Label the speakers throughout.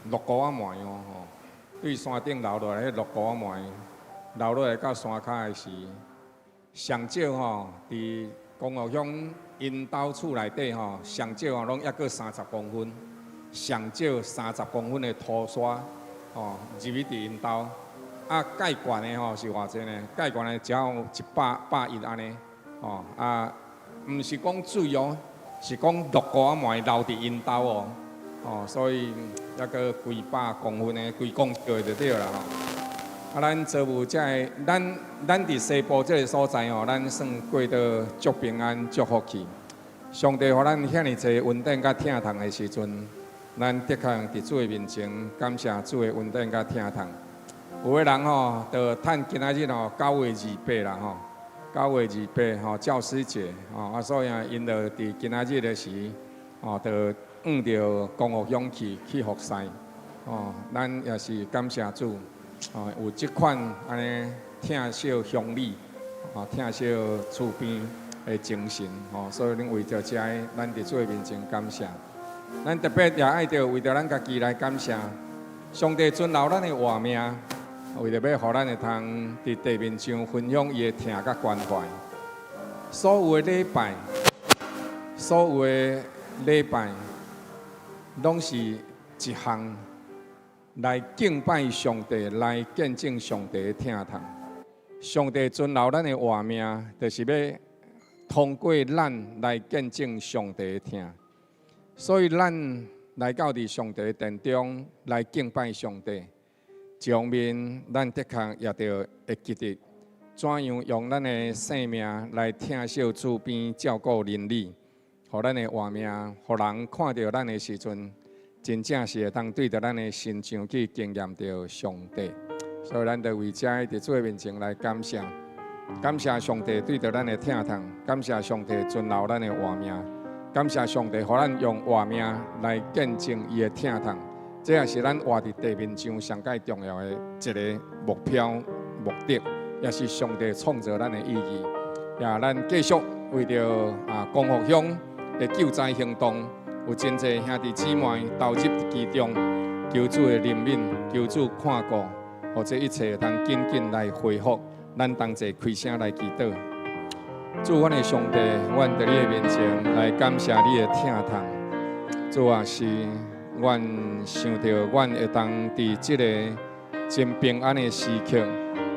Speaker 1: 六股仔糜哦吼，對山頂流落來彼六股仔糜，流落來到山跤的時，上少吼，佇光復鄉𪜶兜厝內底吼，上少吼攏抑閣三十公分，上少三十公分的土沙吼入去佇𪜶兜，啊，蓋懸的吼是偌濟呢？蓋懸的只有100、110按呢，吼啊，毋是講水哦，是講六股仔糜流佇𪜶兜哦，哦，所以抑閣幾百公分的幾公尺就對啦吼。啊，咱做有這个，咱佇西部這个所在吼，咱算過得足平安、足福氣。上帝予咱遐爾濟恩典佮疼痛的時陣，咱的確佇主的面前感謝主的恩典佮疼痛。有的人吼，就趁今仔日吼9月28啦吼，九月二八吼教師節吼，啊，所以啊，𪜶就佇今仔日的時，吼，就往著光復鄉去服侍。哦，咱也是感謝主。哦，有這款按呢疼惜鄉里，哦，疼惜厝邊的精神，吼，所以咱為著這个，咱佇主的面前感謝。咱特別也愛著為著咱家己來感謝，上帝存留咱的活命，為著欲予咱會通佇地面上分享伊的疼佮關懷。所有的禮拜，所有的禮拜，攏是一項來敬拜上帝，來見證上帝的疼痛。上帝存留咱的活命，就是欲通過咱來見證上帝的疼。所以咱來到佇上帝的殿中來敬拜上帝，一方面咱的確也著會記得怎樣用咱的生命來疼惜厝邊、照顧鄰里，予咱的活命，予人看著咱的時陣，真正是會當對著咱的身上去經驗著上帝。所以咱就為這佇主的面前來感謝，感謝上帝對著咱的疼痛，感謝上帝存留咱的活命，感謝上帝予咱用活命來見證伊的疼痛。這也是咱活佇地面上上蓋重要的一个目標目的，也是上帝創造咱的意義。也咱繼續為著光復鄉的救災行動，有真濟兄弟姊妹投入其中，求主的憐憫，求主看顧，予這一切會當緊緊來恢復。咱同齊開聲來祈禱。主，阮的上帝，阮佇你的面前來感謝你的疼痛。主啊，是阮想著阮會當佇這个真平安的時刻，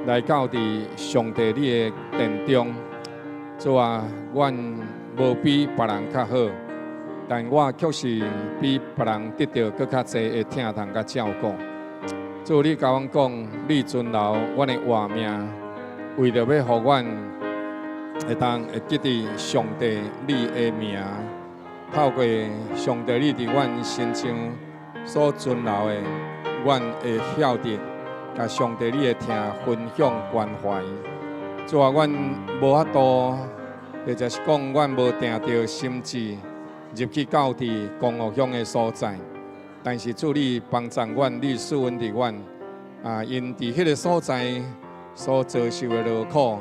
Speaker 1: 來到佇上帝你的殿中。主啊，阮無比別人較好，但我卻是比別人得著閣較濟的疼痛佮照顧。主，你共阮講，你存留阮的活命，為著欲予阮會當會記得上帝你的名，透過上帝你佇阮身上所存留的，阮會曉得共上帝你的疼分享關懷。主啊，阮無法度，或者是講阮無定著心志入去到佇光復鄉的所在，但是主你幫助阮，你賜恩佇阮，𪜶佇彼个所在所遭受的勞苦，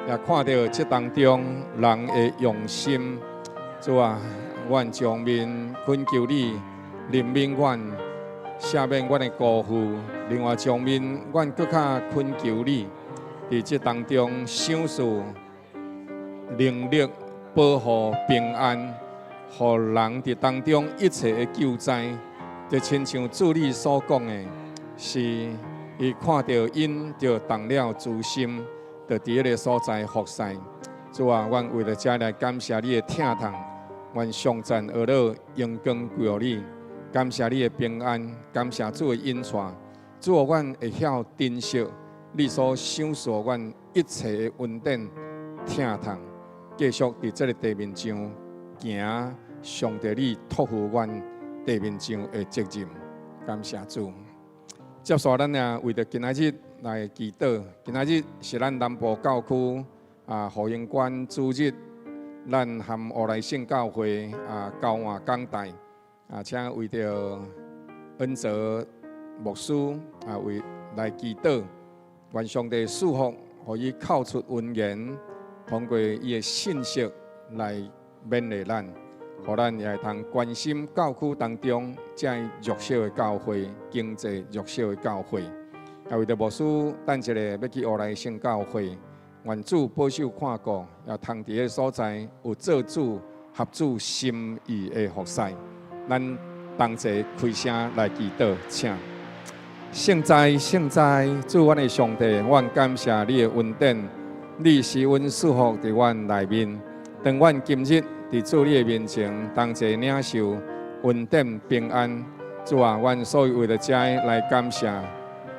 Speaker 1: 也看著這當中人的用心。主啊，阮將面懇求你憐憫阮，赦免阮的辜負。另外將面，阮閣較懇求你，佇這當中賞賜能力保護平安，予人佇當中一切的救災，就親像主你所講的，是伊看著𪜶就動了慈心，就佇彼个所在服侍。主啊，阮為著這來感謝你的疼痛，阮頌讚呵咾榮光歸予你，感謝你的平安，感謝主的引帶。主予阮會曉珍惜你所賞賜阮一切的恩典疼痛，繼續佇這个地面上行上帝你託付阮地面上的責任。感謝主。接續咱也為著今仔日來祈禱。今仔日是咱南部教區復興館主日，咱和烏來聖教會交換講台，請為著恩澤牧師為來祈禱，願上帝賜福，予伊口出恩言，通過伊的信息來勉勵咱，予咱也會通關心教區當中遮弱小的教會、經濟弱小的教會。也為著牧師等一下欲去烏來聖教會，願主保守看顧，也通佇彼所在有做主合主心意的服侍。咱同齊開聲來祈禱，請。聖哉，聖哉，主阮的上帝，阮感謝你的恩典，你施恩賜福佇阮內面。當阮今日佇主你的面前同齊領受恩典平安，主啊，阮所以為著這來感謝，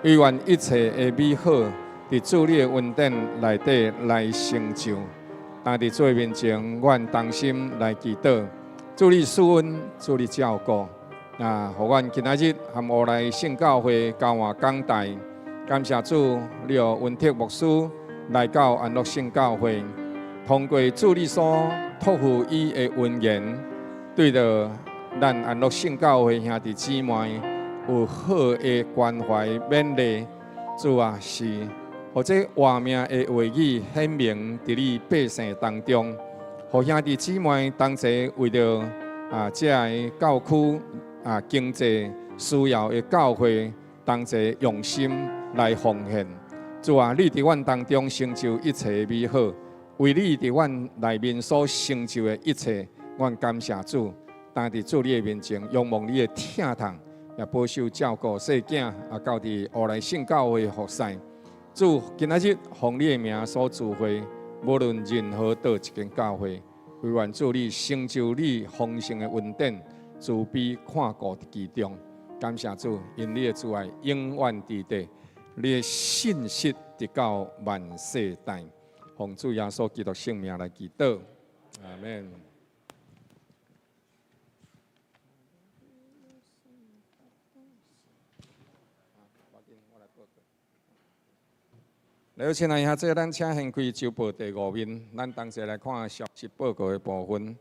Speaker 1: 願一切的美好佇主你的恩典內底來成就。但佇主的面前，阮同心來祈禱，主你賜恩，主你照顧。啊，予阮今仔日和烏來聖教會交換講台，感謝主，你予溫特牧師來到安樂聖教會，通過主你所託付伊的恩言，對著咱安樂聖教會兄弟姊妹有好的關懷勉勵。主啊，是予這活命的話語顯明佇你百姓當中，予兄弟姊妹同齊為著啊，這个教區啊經濟需要的教會，同齊用心來奉獻。主啊，你佇阮當中成就一切美好，為你佇阮內面所成就的一切，阮感謝主。但佇主你的面前，仰望你的疼痛，也保守照顧細囝，啊，到佇烏來聖教會服侍。主今仔日奉你的名所聚會，無論任何佗一間教會，惟願主你成就你豐盛的恩典，慈悲看顧佇其中。感謝主，因你的慈愛永遠佇地，你的信實直到萬世代。奉主耶穌基督聖名來祈禱，阿門。了，親愛兄弟，咱請掀開週報第五面，咱同齊來看消息報告的部分。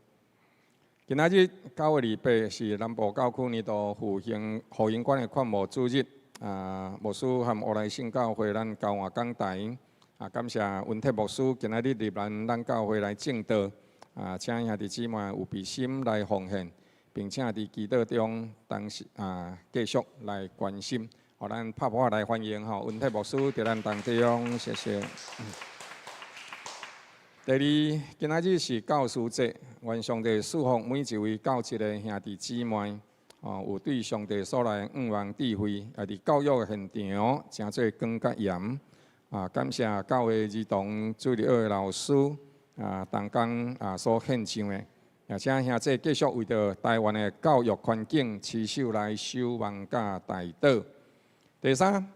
Speaker 1: 今仔日9月28是南部教區年度復興福音館的勸募主日。啊，牧師和烏來聖教會咱交換講台。啊，感謝溫特牧師今仔日入咱咱教會來證道。啊，請兄弟姊妹有備心來奉獻，並且佇祈禱中當時啊繼續來關心。予咱拍噗仔來歡迎吼，溫特牧師佇咱當中，謝謝。第二，今仔日是教師節，願上帝賜福每一位教職的兄弟姊妹，哦，有對上帝所來的向望智慧，也佇教育的現場，成做光佮鹽。啊，感謝教會兒童主日學的老師啊，同工啊所獻上的，也請兄弟繼續為著台灣的教育環境持守來守望佮代禱。第三，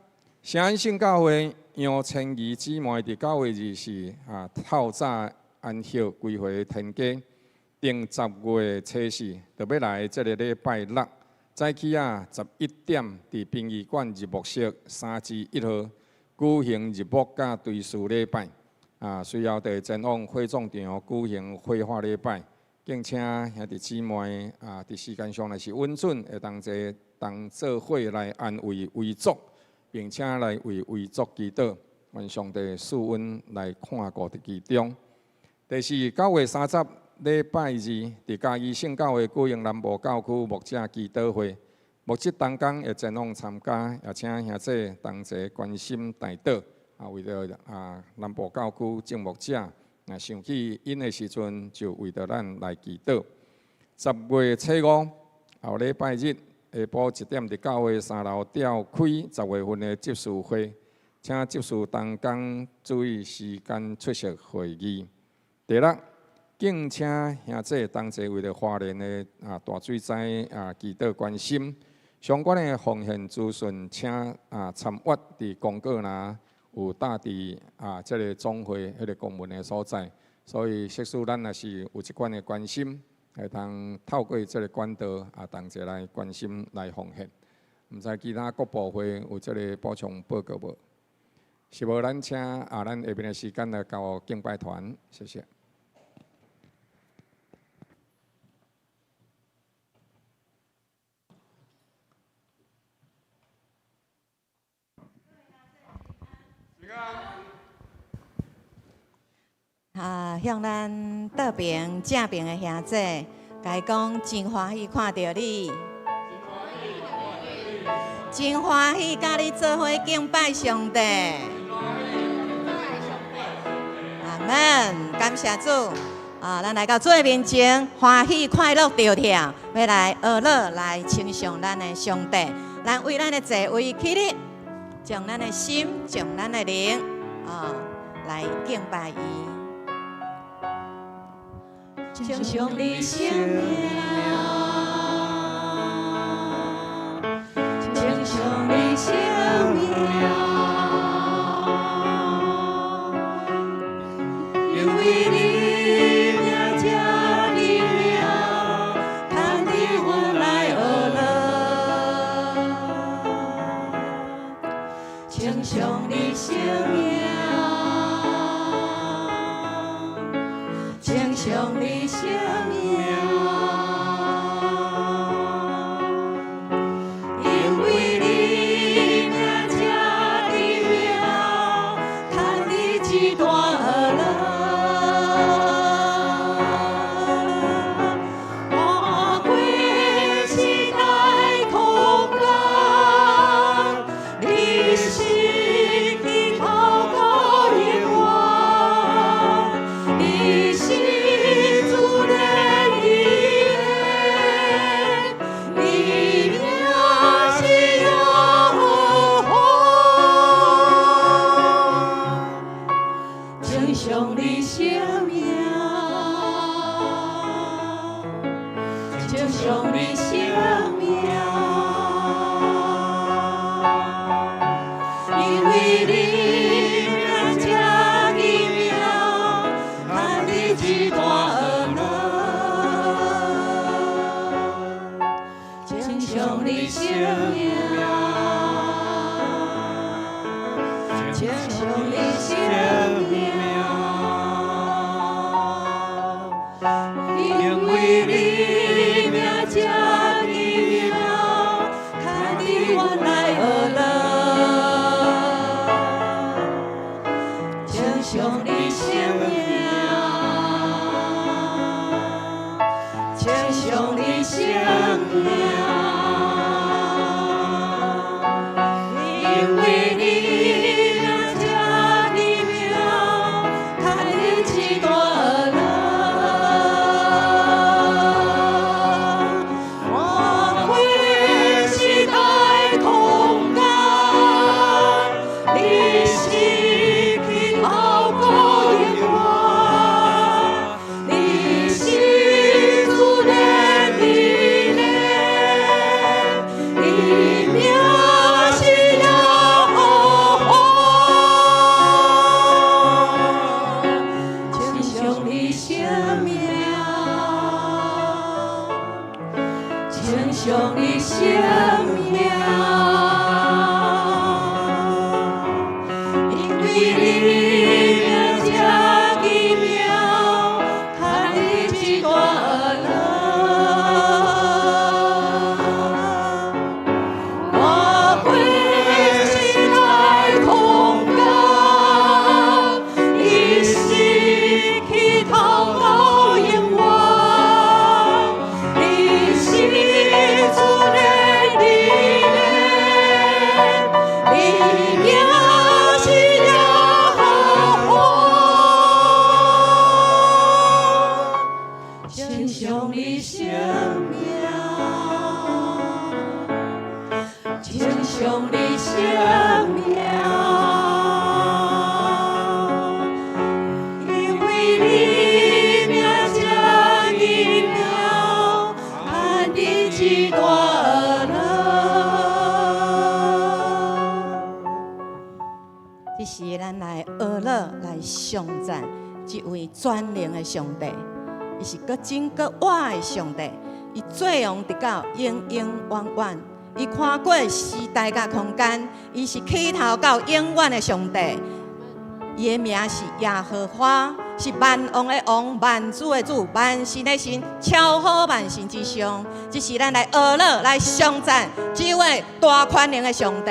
Speaker 1: 聖安聖教會楊千儀姊妹佇9月24啊，透早安息歸回天家，定10月初四，就欲來這个禮拜六早起啊11點，佇殯儀館入墓室3之1號舉行入墓佮追思禮拜。啊，隨後就會前往火葬場舉行火化禮拜。敬請兄弟姊妹啊，佇時間上若是允准，會同齊同做伙來安慰遺族，並且來為遺族祈禱，願上帝賜恩來看顧佇其中。第四，9月30禮拜二，佇嘉義聖教會舉行南部教區牧者祈禱會，牧職同工會前往參加，也請兄弟同齊關心代禱。啊，為著啊南部教區眾牧者，若想起𪜶的時陣，就為著咱來祈禱。10月初五，後禮拜日下晡1點，佇教會三樓召開十月份的執事會，請執事同工注意時間出席會議。第六，敬請兄弟同齊為著花蓮的啊大水災啊祈禱關心相關的奉獻資訊，請啊參閱佇公告欄有貼佇啊這个總會彼个公文的所在。所以，設使咱若是有這款的關心，會當透過這个管道啊，同齊來關心來奉獻。毋知其他各部會有這个補充報告無？是無？咱請啊，咱下面的時間來交予敬拜團，謝謝。
Speaker 2: 啊，向咱倒爿正爿的兄姊，共伊講真歡喜看著你，真歡喜佮你做伙敬拜上帝。阿門，感謝主。啊，咱來到主的面前，歡喜快樂著跳，欲來呵咾來稱頌咱的上帝。咱為咱的座位起立，將咱的心，將咱的靈，啊，來敬拜伊。稱頌你聖名，稱頌你聖名，因為你名這奇妙，牽引阮來呵咾。稱頌你聖名，稱頌你聖名，因為你名這奇妙，牽引這大呵咾。跨過時代空間，你是起頭到永遠，你是主的義的，你名是耶和華。稱頌你聖名，稱頌你聖名，因為你名這奇妙，牽引這大呵咾。稱頌你聖名，稱頌你聖名，因為你名這奇妙，牽引阮來呵咾。稱頌你聖名，稱頌你聖名，因為你名這奇妙，牽引這大呵咾。跨過時代空間，你是起頭到永遠，你是主的義的，你名是耶和華。稱頌你聖名，稱頌你聖名，因為你名這奇妙，牽引這大呵咾。跨過時代空間，你是起頭到永遠，你是主的義的，你名是耶和華。稱頌你聖名，稱頌你聖名，因為你名這奇妙，牽引這大呵咾。這時咱來呵咾來頌讚這位全能的上帝，伊是閣真閣活的上帝，伊做王直到永永遠遠，伊跨過時代佮空間，伊是起頭到永遠的上帝。伊的名是耶和華，是萬王的王，萬主的主，萬神的神，超乎萬神之上。這時咱來呵咾來頌讚這位大權能的上帝。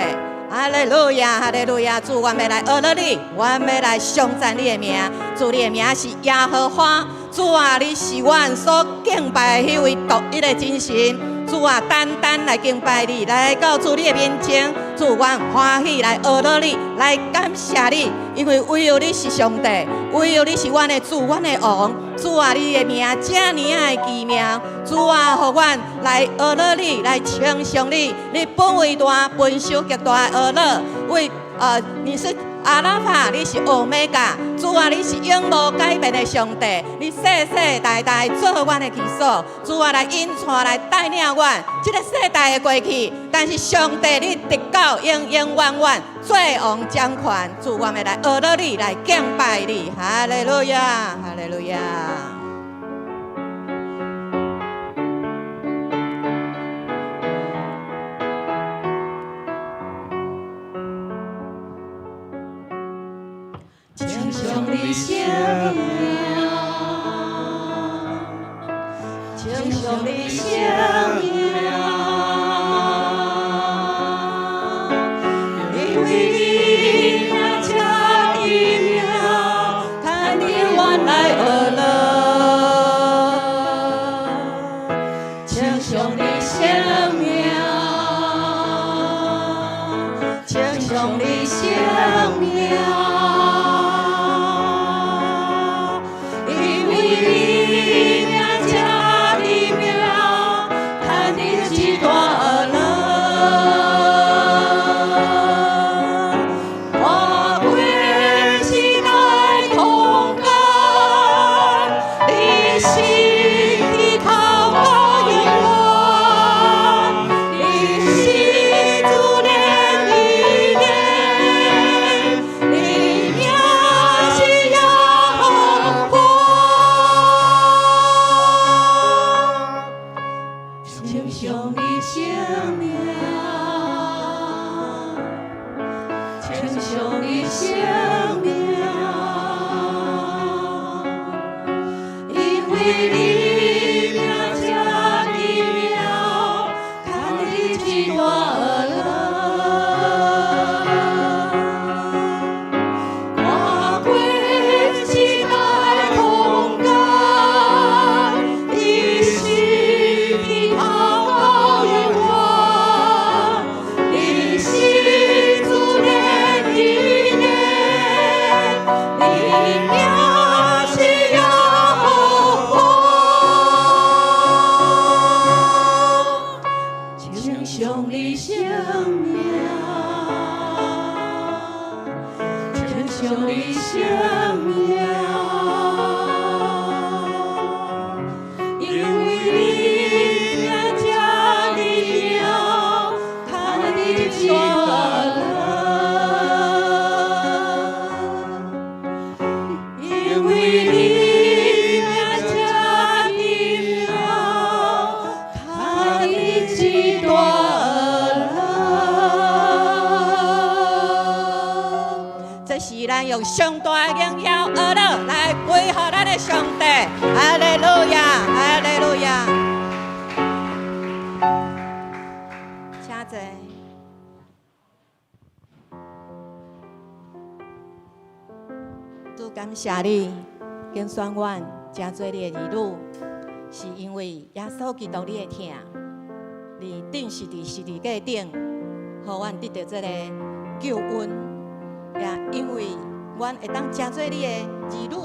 Speaker 2: 哈利路亞，哈利路亞！主，阮欲來呵咾你，阮欲來頌讚你的名。主，你的名是耶和華。主啊，你是阮所敬拜的彼位獨一的真神。主啊，單單來敬拜你，來到主你的面前，主，阮歡喜來阿羅你，來感謝你，因為唯有你是上帝，唯有你是阮的主，阮的王。主啊，你的名這爾仔的奇妙。主啊，予阮來阿羅你，來稱頌你。你本為大，分受極大的阿羅，為你是阿拉法，你是歐米伽，主啊，你是永無改變的上帝，你世世代代做阮的基礎，主啊，來引帶來帶領阮，這個世代會過去，但是上帝你直到永永遠遠做王掌權，主，我們來阿羅你，來敬拜你，哈利路亞，哈利路亞。稱頌你聖名，稱頌你聖名，因為你名這奇妙，牽引阮來阿羅。稱頌你聖名，稱頌你聖名。因為你名這奇妙，牽引這大阿羅。跨過時代空間，你是起頭到永遠，你是主憐的恩，你名是耶和華。稱頌你聖名，稱頌你聖名，因為你名這奇妙，牽引這大阿羅。跨過時代空間，你是起頭到永遠，你是主憐的恩，你名是耶和華。稱頌你聖名，稱頌你聖名，因為你名這奇妙，牽引這大阿羅。因為你名這奇妙，牽引這大阿羅。這是咱用上大的榮耀阿羅來歸予咱的上帝，哈利路亞，哈利路亞。請坐。主感謝你，揀選阮，成做你的兒女，是因為耶穌基督你的疼，你釘死佇十字架頂，予阮得著這個救恩。也因為阮會當成做你的兒女，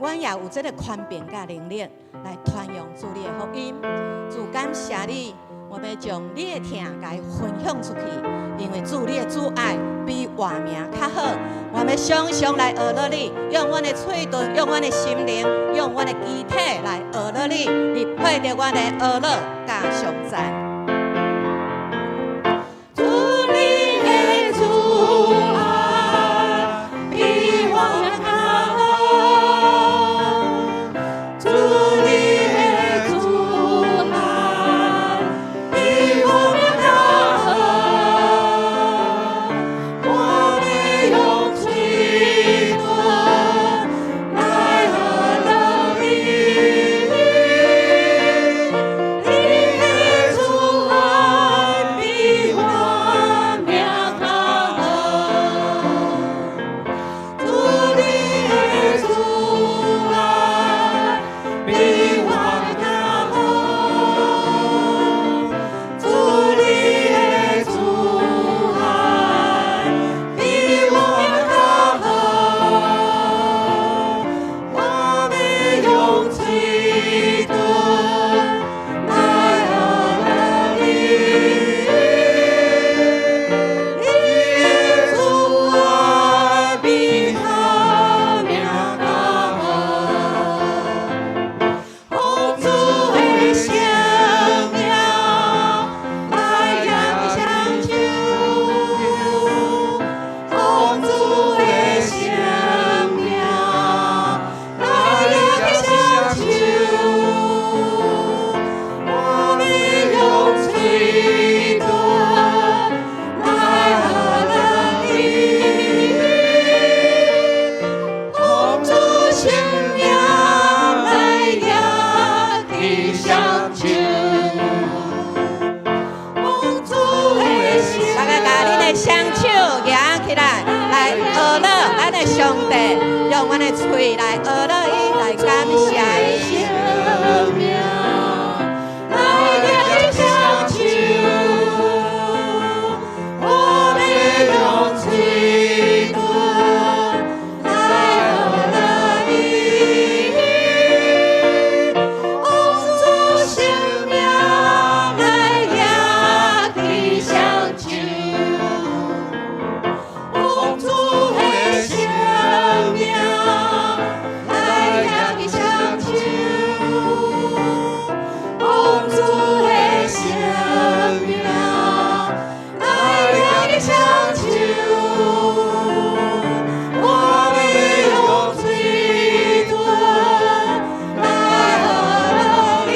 Speaker 2: 阮也有這個權柄佮能力來傳揚主你的福音。主感謝你，我欲將你的疼共伊分享出去，因為主你的慈愛比活命較好。我欲常常來阿羅你，用阮的喙唇，用阮的心靈，用阮的肢體來阿羅你，你配得阮的阿羅佮頌讚。主你的慈愛比活命較好，主你的慈愛比活命較好，我欲用喙唇來阿羅你，你的慈愛上帝，用阮的喙來呵咾伊，來感謝伊。
Speaker 3: 來舉起雙手，我欲用喙唇來呵咾伊，奉主聖名來舉起雙手，奉主的聖名來舉起雙手。奉主的聖名來舉起雙手，我欲用喙唇來呵咾伊，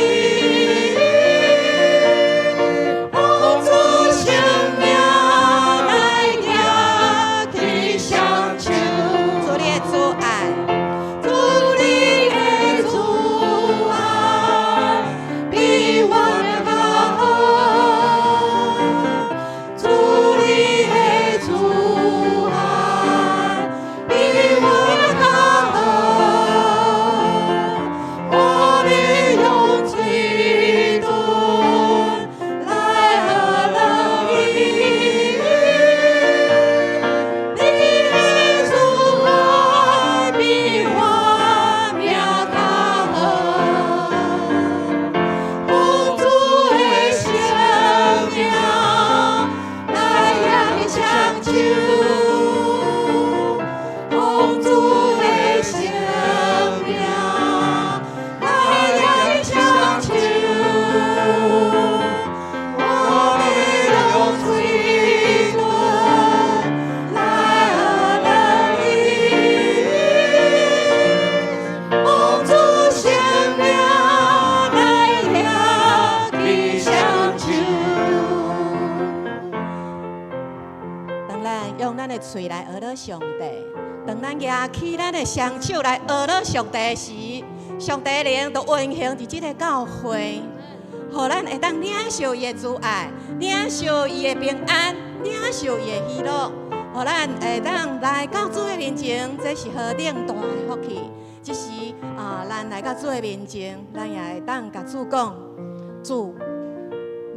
Speaker 3: 奉主聖名來舉起雙手。
Speaker 2: 主你的慈愛，
Speaker 3: 主你的慈愛比活命較好，主你的慈愛比活命較好，我欲用喙唇來呵咾伊，你的慈愛比活命較好。奉主的聖名來舉起雙手，奉主的聖名來舉起雙手，我欲用喙唇來呵咾伊，奉主聖名來舉起雙手。
Speaker 2: 當咱用咱的喙來呵咾上帝，當咱舉起咱的雙手來呵咾上帝時，上帝靈就運行佇這个教會，予咱會當領受伊的慈愛，領受伊的平安，領受伊的喜樂，予咱會當來到主的面前，這是何等大的福氣！這時啊，咱來到主的面前，咱也會當共主講：主，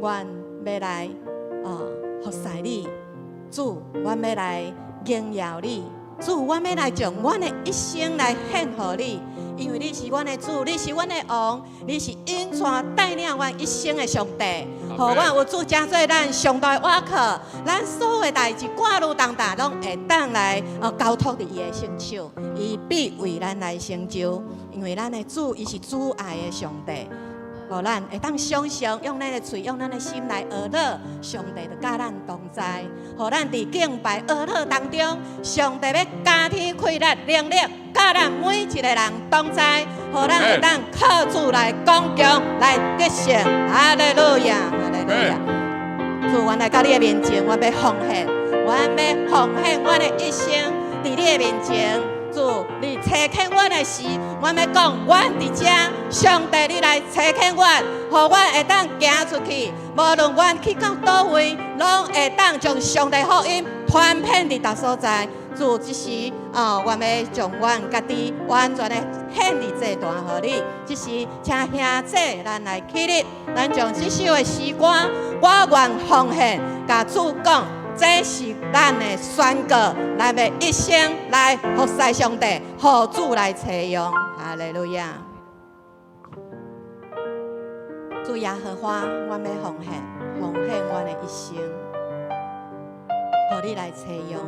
Speaker 2: 阮欲來啊服侍你；主，阮欲來榮耀你；主，阮欲來將阮的一生來獻予你，因為你是阮的主，你是阮的王，你是引帶帶領阮一生的上帝。予阮有主成做咱上大的倚靠，咱所有的代誌掛慮重擔，攏會當來交託佇伊的聖手，伊必為咱來成就。因為咱的主，伊是慈愛的上帝。予咱會當相信，用咱的喙，用咱的心來呵咾上帝，就佮咱同在。予咱佇敬拜呵咾當中，上帝欲加添氣力、能力，佮咱每一個人同在。予咱會當靠主來剛強，來得勝。哈利路亞，哈利路亞。主，阮來到你的面前，阮欲奉獻，阮欲奉獻阮的一生佇你的面前。主，你差遣阮的時，阮欲講，阮佇遮，上帝你來差遣阮，予阮會當行出去，無論阮去到佗位，攏會當將上帝福音傳遍佇逐所在。主，這時啊，阮欲將阮家己完全的獻佇祭壇予你。這時，請兄弟咱來起立，咱將這首的詩歌，我願奉獻，共主講。這是咱的宣告，咱欲一生來服侍上帝，予主來采用。哈利路亞！主耶和華，我欲奉獻，奉獻我的一生，予你來采用。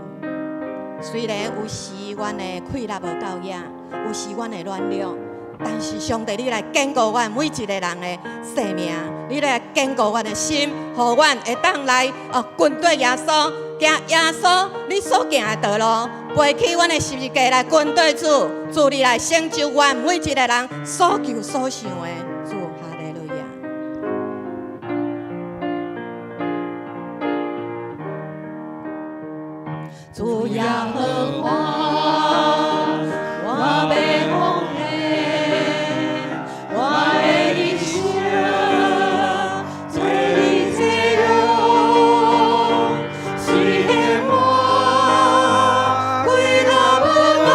Speaker 2: 雖然有時阮的氣力無夠額，有時阮會軟弱，但是上帝，你來堅固阮每一個人的生命，你來堅固阮的心，予阮會當來跟綴耶穌，行耶穌你所行的道路，背起阮的十字架來跟綴主，主你來成就阮每一個人所求所想的。主，哈利路亞。
Speaker 3: 主耶和華，我欲奉獻我的一生，做你使用。雖然我氣力無夠，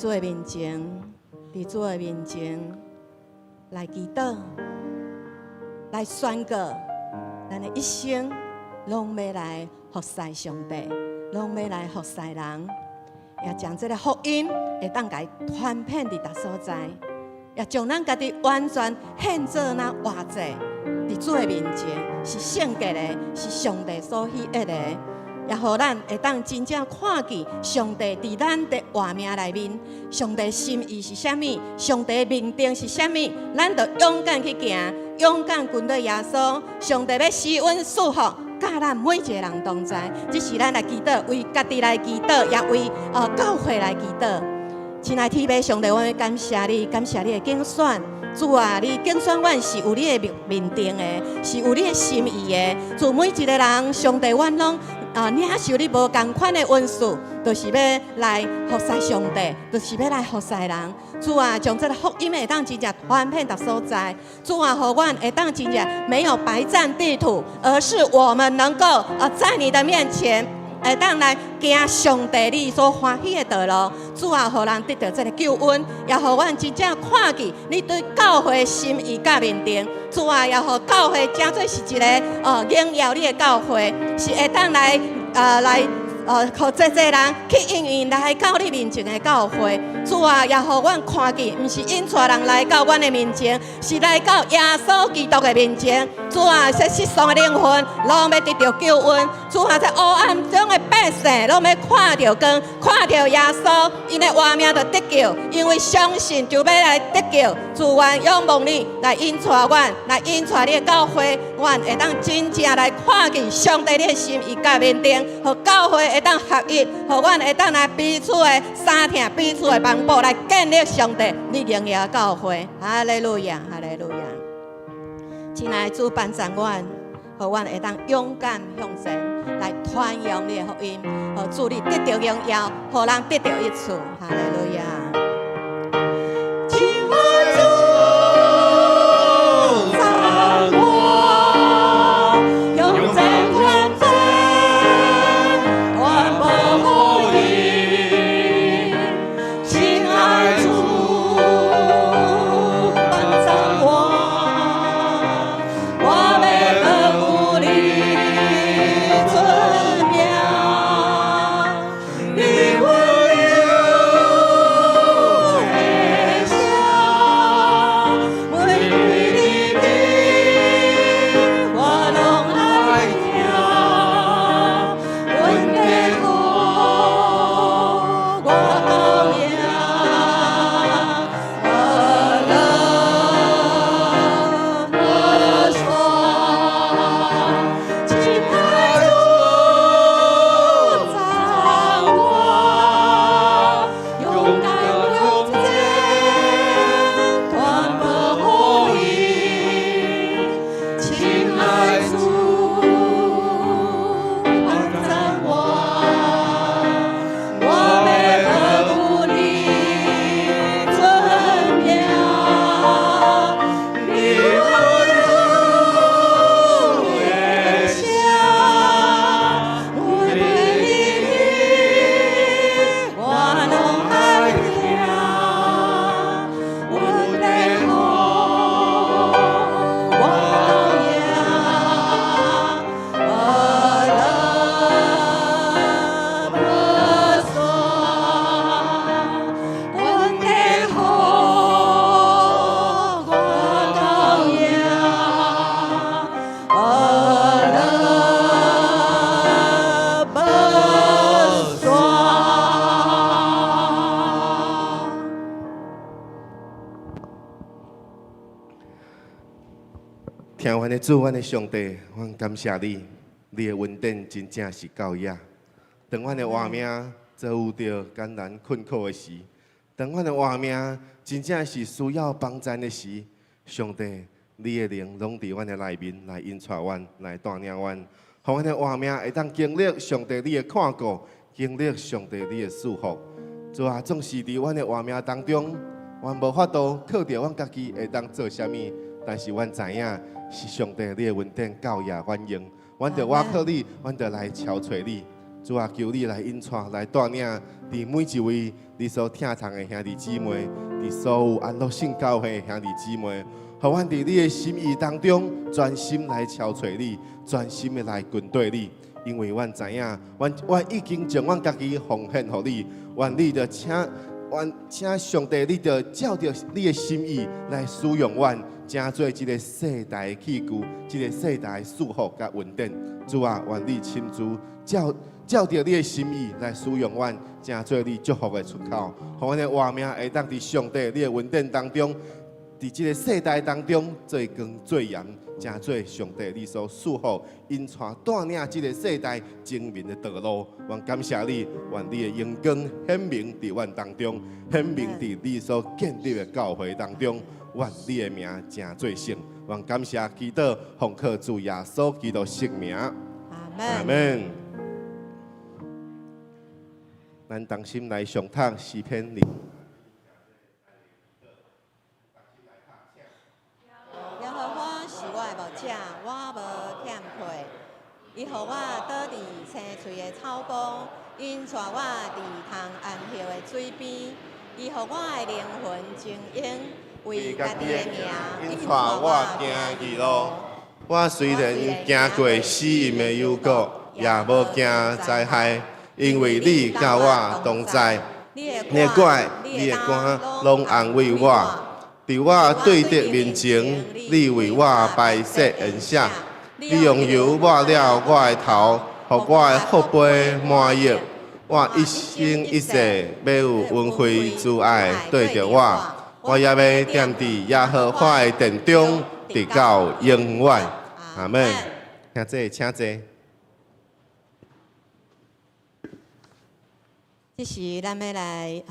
Speaker 2: 主的面前，佇主的面前來祈禱，來宣告，咱的一生攏欲來服侍上帝，攏欲來服侍人，也將這个福音會當共傳遍佇逐所在，也將咱家己完全獻做若活祭，佇主的面前是聖潔的，是上帝所喜悅的。也予咱會當真正看見上帝佇咱的活命內面，上帝心意是啥物，上帝命定是啥物，咱就勇敢去行，勇敢跟隨耶穌。上帝欲施恩賜福，佮咱每一个人同在。這是咱來祈禱，為家己來祈禱，也為教會來祈禱。親愛天父上帝，我欲感謝你，感謝你的揀選。主啊，你揀選阮是有你的命定的，是有你的心意的。主每一个人，上帝，阮攏領受你無仝款的恩賜，就是欲來服侍上帝，就是欲來服侍人。主啊，將這个福音會當真正傳遍逐所在。主啊，予阮會當真正沒有白佔地土，而是我們能夠在你的面前，會當來行上帝你所歡喜的道路。主啊，予人得著這个救恩，也予阮真正看見你對教會心意佮命定。主啊，也予教會成做是一个榮耀你的教會，是會當來，予濟濟人去應允來到你面前的教會。主啊，也予阮看見，毋是引帶人來到阮的面前，是來到耶穌基督的面前。主啊，這失喪的靈魂攏欲得著救恩。主啊，這黑暗中的百姓攏欲看著光，看著耶穌，𪜶的活命就得救，因為相信就欲來得救。主，阮仰望你來引帶阮，來引帶你的教會，阮會當真正來看見上帝你的心意佮命定，予教會會當合一，予阮會當來彼此的相疼，彼此的幫補，來建立上帝你榮耀的教會。哈利路亞，哈利路亞。親愛的主幫助阮，予阮會當勇敢向前來傳揚你的福音，予主你得著榮耀，予人得著益處。哈利路亞。
Speaker 3: 親愛主讚我，勇敢向前，傳播福音。親愛主幫助我，我欲閣有你尊名，你溫柔的聲，每你聽，我攏愛聽。恩典予我夠贏，何樂何爽。親愛主讚我，勇敢向前，傳播福音。親愛主幫助我，我欲閣有你尊名，你溫柔的聲，每你聽，我攏愛聽。恩典予我夠贏，何樂無爽。恩典予我夠贏，何樂無爽。
Speaker 4: 疼阮的主，阮的上帝，阮感謝你，你的恩典真正是夠額。當阮的活命遭遇著艱難困苦的時，當阮的活命真正是需要幫贊的時，上帝，你的靈攏佇阮的內面來引帶阮，來帶領阮，予阮的活命會當經歷上帝你的看顧，經歷上帝你的祝福。主啊，總是佇阮的活命當中，阮無法度靠著阮家己會當做啥物，但是阮知影是上帝你的恩典夠額阮用，阮著倚靠你，阮著來朝揣你。主啊，求你來引帶、來帶領，佇每一位你所疼痛的兄弟姊妹，佇所有安樂聖教會的兄弟姊妹，予阮佇你的心意當中，專心來朝揣你，專心的來跟綴你。因為阮知影，阮已經將阮家己奉獻予你，願你就請，願請上帝，你就照著你的心意來使用阮，成做這个世代的器具，這个世代的祝福佮恩典。主啊，願你親自照著你的心意來使用阮，成做你祝福的出口，予阮的活命會當佇上帝你的恩典當中，佇這个世代當中做光做鹽，成做上帝你所賜福，引帶帶領這个世代前面的道路。阮感謝你，願你的榮光顯明佇阮當中，顯明佇你所建立的教會當中。願你的名成做聖。阮感謝祈禱，奉靠主耶穌基督聖名。
Speaker 2: 阿
Speaker 4: 門。阿門。咱同心來誦讀詩篇二。
Speaker 2: 耶和華是我的牧者，我無欠缺。伊予我倒佇青翠的草坡，引帶我佇通安歇的水邊。伊予我的靈魂晶瑩，為家己的名，
Speaker 4: 引帶我行義路。我雖然行過死蔭的幽谷，也無驚災害，因為你佮我同在。你的拐，你的竿，攏安慰我。佇我對敵面前，你為我擺設筵席。你用油抹了我的頭，予我的福杯滿溢。我一生一世欲有恩惠慈愛綴著我，我也欲踮佇耶和華的殿中，直到永遠。阿門。兄弟，請坐。
Speaker 2: 這時咱欲來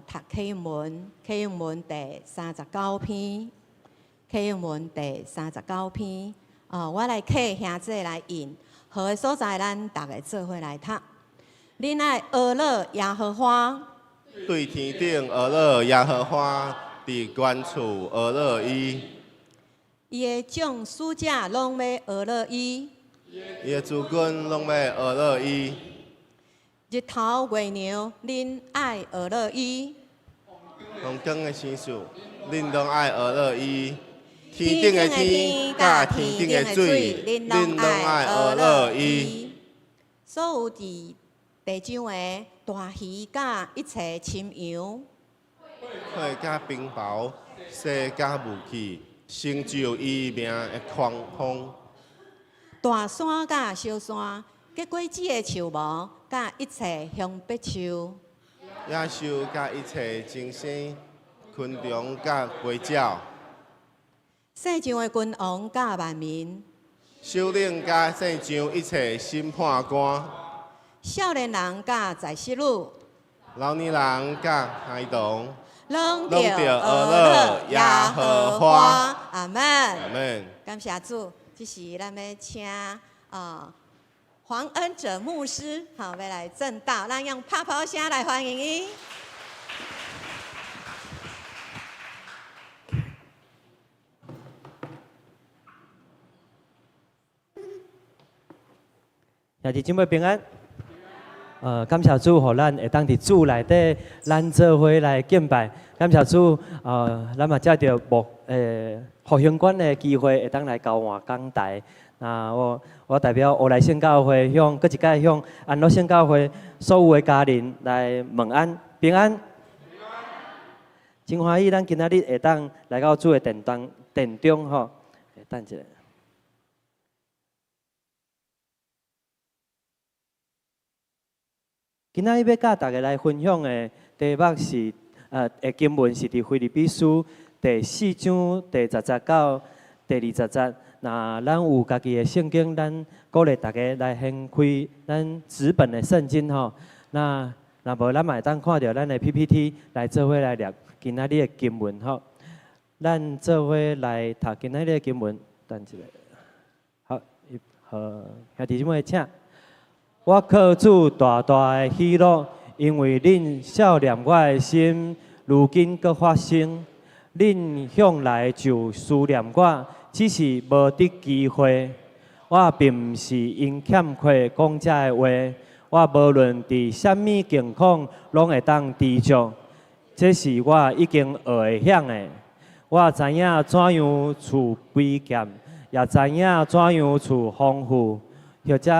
Speaker 2: 讀啟應文，啟應文第三十九篇，啟應文第三十九篇。我來請兄弟來印，好的所在，咱逐个做伙來讀。恁愛呵咾耶和華，
Speaker 4: 對天頂呵咾耶和華，佇懸處呵咾伊。
Speaker 2: 伊的眾使者攏欲呵咾伊，
Speaker 4: 伊的諸軍攏欲呵咾伊。
Speaker 2: 日頭月娘，恁愛呵咾伊；
Speaker 4: 黃光的星宿，恁攏愛呵咾伊。天頂的天，佮天頂的水，恁攏愛呵咾伊。
Speaker 2: 所有佇地上的大魚佮一切深洋，
Speaker 4: 火佮冰雹，雪佮霧氣，成就伊名的狂風。
Speaker 2: 大山佮小山，結果子的樹木，佮一切香柏樹，
Speaker 4: 野獸佮一切精生，昆蟲佮飛鳥，
Speaker 2: 世上的君王佮萬民，
Speaker 4: 首領佮世上一切審判官，
Speaker 2: 少年人佮在室女，
Speaker 4: 老年人佮孩童，
Speaker 2: 攏著呵咾耶和華。阿門。
Speaker 4: 阿門。
Speaker 2: 感謝主，這時咱欲請黃恩哲牧師，好，欲來證道，咱用拍拍聲來歡迎伊。
Speaker 5: 兄弟姊妹平安。感謝主，予咱會當佇主內底，咱做伙來敬拜。感謝主，咱嘛藉著牧復興館的機會，會當來交換講台。那我代表烏來聖教會向，閣一擺向安樂聖教會所有的家人來問安平安。真歡喜，咱今仔日會當來到主的殿當殿中吼。等一下。今仔日欲佮大家來分享的題目是，的經文是佇腓立比書第四章第十節到第二十節。若咱有家己的聖經，咱鼓勵大家來掀開咱紙本的聖經吼。那若無，咱嘛會當看著咱的 PPT 來做伙來念今仔日的經文吼。咱做伙來讀今仔日的經文，等一下。好，好，兄弟姊妹請。我靠主大大的喜樂，因為恁數念我的心，如今閣發生。恁向來就思念我，只是無得機會。我並毋是因欠缺講這个話，我無論佇啥物境況，攏會當知足。這是我已經學會曉的。我知影怎樣處卑儉，也知影怎樣處豐富，或者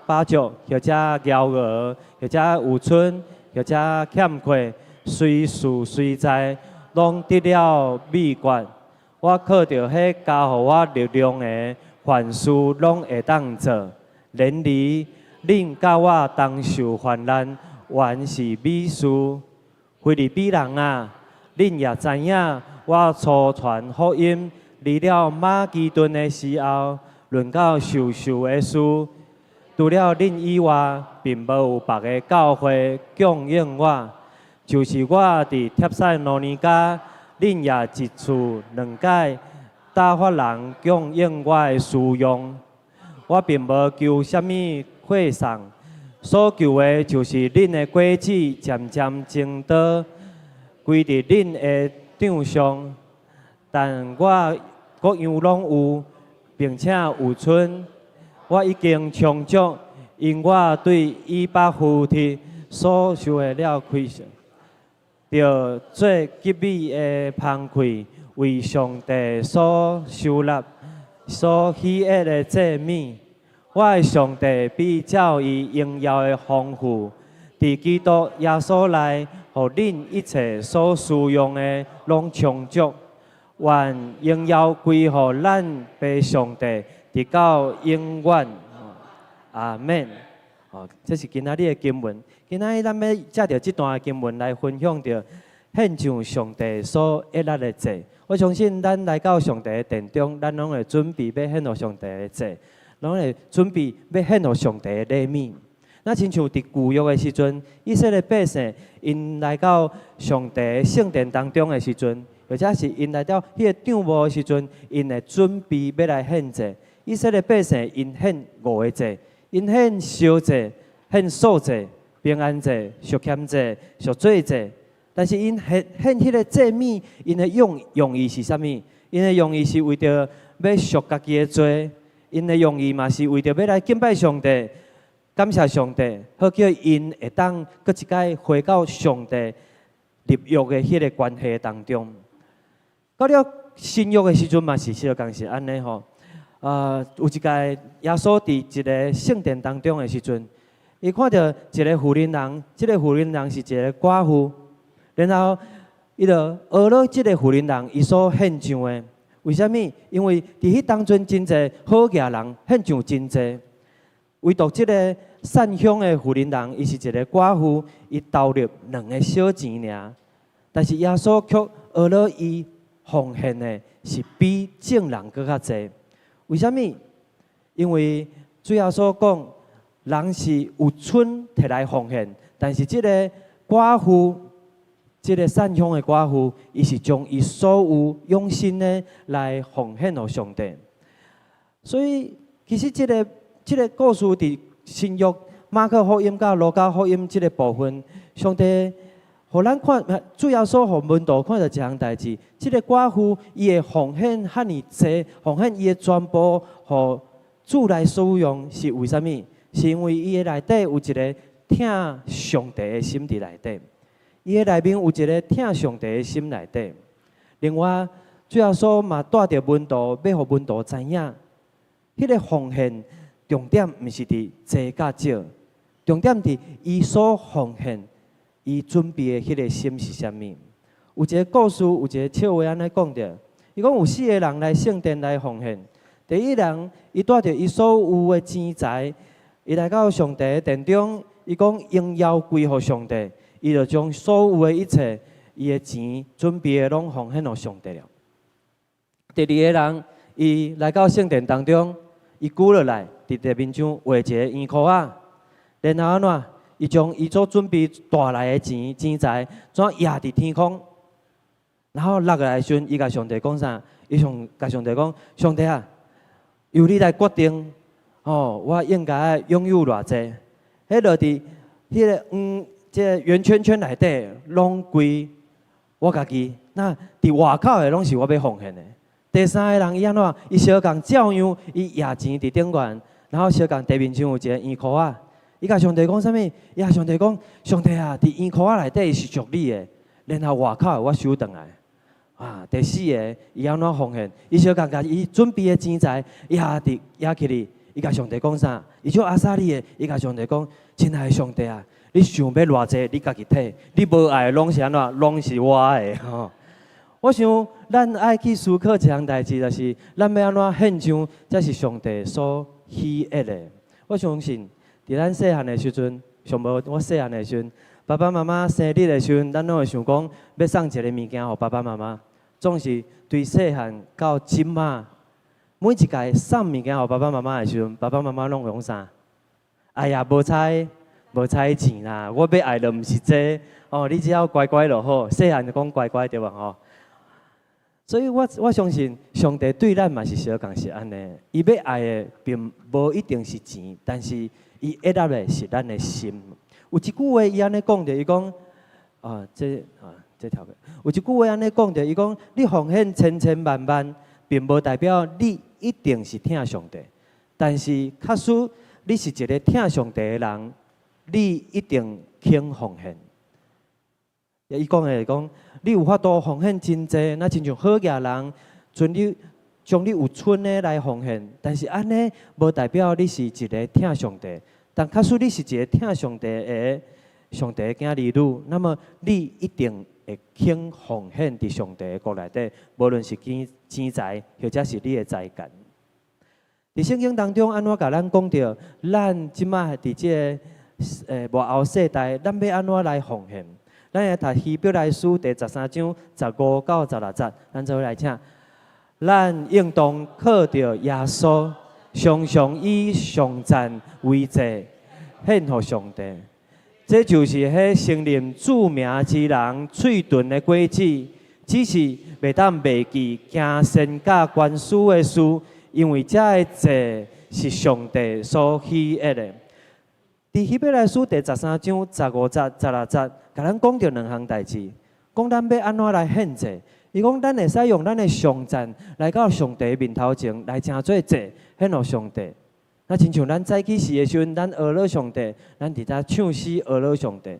Speaker 5: 飽足，或者枵餓，或者有賰，或者欠缺，隨事隨在，攏得了秘訣。我靠著彼加予我力量的，凡事攏會當做。然而，恁佮我同受患難，原是美事。腓立比人啊，恁也知影，我初傳福音離了馬其頓的時候，論到授受的事，除了恁以外，並無有別个教會供應我。就是我佇帖撒羅尼迦，恁也一次兩擺打發人供應我的需用。我並無求啥物饋送，所求的就是恁的果子漸漸增多，歸佇恁的帳上。但我各樣攏有，並且有賰，我已經充足，因我對以巴弗提所受的了虧損，著做極美的芳氣，為上帝所收納、所喜悅的祭物。我的上帝必照伊榮耀的豐富，佇基督耶穌內，予恁一切所需用的攏充足。願榮耀歸予咱父上帝，直到永遠。阿們。哦，這是今仔日的經文。今仔日咱欲藉著這段經文來分享著獻上上帝所悅納的祭。我相信咱來到上帝的殿中，咱攏會準備欲獻予上帝的祭，攏會準備欲獻予上帝的禮物。那親像佇舊約的時陣，以色列百姓𪜶來到上帝聖殿當中的時陣，或者是𪜶來到彼个帳幕的時陣，𪜶會準備欲來獻祭。以色列百姓𪜶獻五个祭，𪜶獻燒祭、獻素祭、平安祭、贖愆祭、贖罪祭。但是𪜶獻獻彼个祭物，𪜶的用意是啥物？𪜶的用意是為著欲贖家己的罪，𪜶的用意嘛是為著欲來敬拜上帝、感謝上帝，好叫𪜶會當閣一擺回到上帝立約的彼个關係當中。到了新約的時陣嘛是相仝是按呢吼。有一擺耶穌佇一个聖殿當中的時陣，伊看著一个婦人人，這个婦人人是一个寡婦，然後伊就學了這个婦人人伊所獻上的。為啥物？因為佇彼當陣真濟好額人獻上真濟，唯獨這个散鄉的婦人人，伊是一个寡婦，伊投入兩个小錢爾。但是耶穌卻學了伊奉獻的是比眾人閣較濟。為啥物？因為主耶穌講，人是有賰提來奉獻，但是這个寡婦，這个散鄉的寡婦，伊是將伊所有用心的來奉獻予上帝。所以，其實這个故事佇新約馬可福音佮路加福音這个部分，上帝予咱看，主耶穌予門徒看著一項代誌，這个寡婦伊的奉獻遐爾濟，奉獻伊的全部予主來使用，是為啥物？是因為伊的內底有一个疼上帝的心佇內底，伊的內面有一个疼上帝的心內底。另外，主耶穌嘛帶著門徒，欲予門徒知影，彼个奉獻重點毋是佇濟佮少，重點佇伊所奉獻。伊準備的彼个心是啥物？有一个故事，有一个笑話按呢講著。伊講有四个人來聖殿來奉獻。第一人，伊帶著伊所有的錢財，伊來到上帝的殿中，伊講榮耀歸予上帝，伊就將所有的一切，伊的錢準備的攏奉獻予上帝了。第二个人，伊來到聖殿當中，伊跪落來，佇地面上畫一个圓箍仔，然後按怎？伊將伊所準備帶來的錢錢財，怎掖佇天空，然後落來的時陣，伊共上帝講啥？伊上共上帝講：上帝啊，由你來決定，哦，我應該擁有偌濟？彼落佇彼个這个圓圈圈內底，攏歸我家己。那佇外口的攏是我欲奉獻的。第三个人伊按怎？伊相仝照樣，伊掖錢佇頂懸，然後相仝地面上有一个圓箍仔。伊共上帝講啥物？伊共上帝講：上帝啊，佇嬰箍仔內底是屬你的，然後外口的我收轉來。啊，第四个，伊按怎奉獻？伊小共共伊準備的錢財，伊也佇也去哩。伊共上帝講啥？伊做阿薩利的，伊共上帝講：親愛的上帝啊，你想欲偌濟，你家己提；你無愛的攏是按怎？攏是我的吼。我想，咱愛去思考一項代誌，就是咱欲按怎獻上，才是上帝所喜悅的。我相信，佇咱細漢的時陣，上無我細漢的時陣，爸爸媽媽生日的時陣，咱攏會想講欲送一个物件予爸爸媽媽。總是對細漢到這馬，每一屆送物件予爸爸媽媽的時陣，爸爸媽媽攏講啥？哎呀，無彩無彩錢啦！我欲愛的毋是這個，哦，你只要乖乖就好。細漢就講乖乖對無吼？所以我相信上帝對咱嘛是相仝是按呢。伊欲愛的並無一定是錢，但是伊愛的是咱的心。有一句話伊按呢講著，伊講啊，這啊這條有一句話按呢講著，伊講你奉獻千千萬萬，並無代表你一定是疼上帝。但是假使你是一个疼上帝的人，你一定肯奉獻。伊講的是講，你有法度奉獻真濟，若親像好額人，將你將你有賰的來奉獻，但是按呢無代表你是一个疼上帝。但假使你是一个疼上帝的上帝的囝兒女，那麼你一定會肯奉獻佇上帝的國內底，無論是錢錢財，或者是你的才幹。佇聖經當中，按怎共咱講著？咱這馬佇這个末後世代，咱欲按怎來奉獻？咱來讀希伯來書第13章15到16節，咱做伙來請。咱應當靠著耶穌，常常以頌讚為祭，獻予上帝。這就是彼承認主名之人喙唇的果子，只是袂當袂記行善佮關輸的事，因為這个祭是上帝所喜悅的。佇希伯來書第13章15節、16節，共咱講著兩項代誌，講咱欲按怎來獻祭。伊講咱會使用咱的頌讚來到上帝面頭前來成做祭，獻予上帝。若親像咱早起時的時陣，咱呵咾上帝，咱佇遮唱詩呵咾上帝。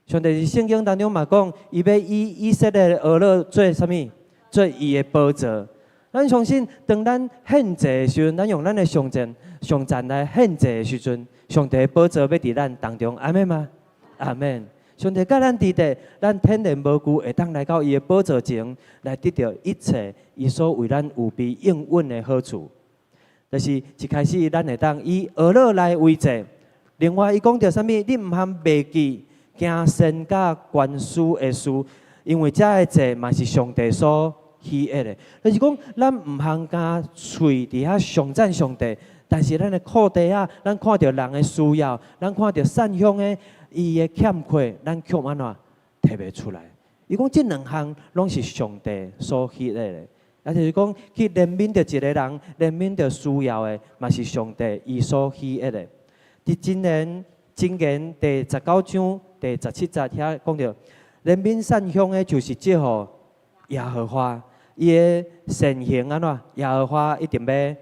Speaker 5: 上帝佇聖經當中嘛講，伊欲以以色列的呵咾做啥物？做伊的寶座。咱相信，當咱獻祭的時陣，咱用咱的頌讚、頌讚來獻祭的時陣，上帝的寶座欲佇咱當中，阿們嗎？阿們。上帝佮咱佇咧，咱坦然無懼，會當來到伊的寶座前，來得著一切伊所為咱預備應允的好處。就是一開始，咱會當以呵咾來為祭。另外，伊講著啥物？你毋通袂記行善佮關輸的事，因為這个祭嘛是上帝所喜悅的。就是講，咱毋通干喙佇遐頌讚上帝，但是咱的褲袋仔，咱看著人的需要，咱看著散鄉的伊的欠缺，咱卻按怎提袂出來？伊講這兩項攏是上帝所喜悅的，也就是講去憐憫著一个人，憐憫著需要的，嘛是上帝伊所喜悅的。佇箴言箴言第19章第17節遐講著，憐憫散鄉的，就是祝福耶和華，伊的善行按怎？耶和華一定欲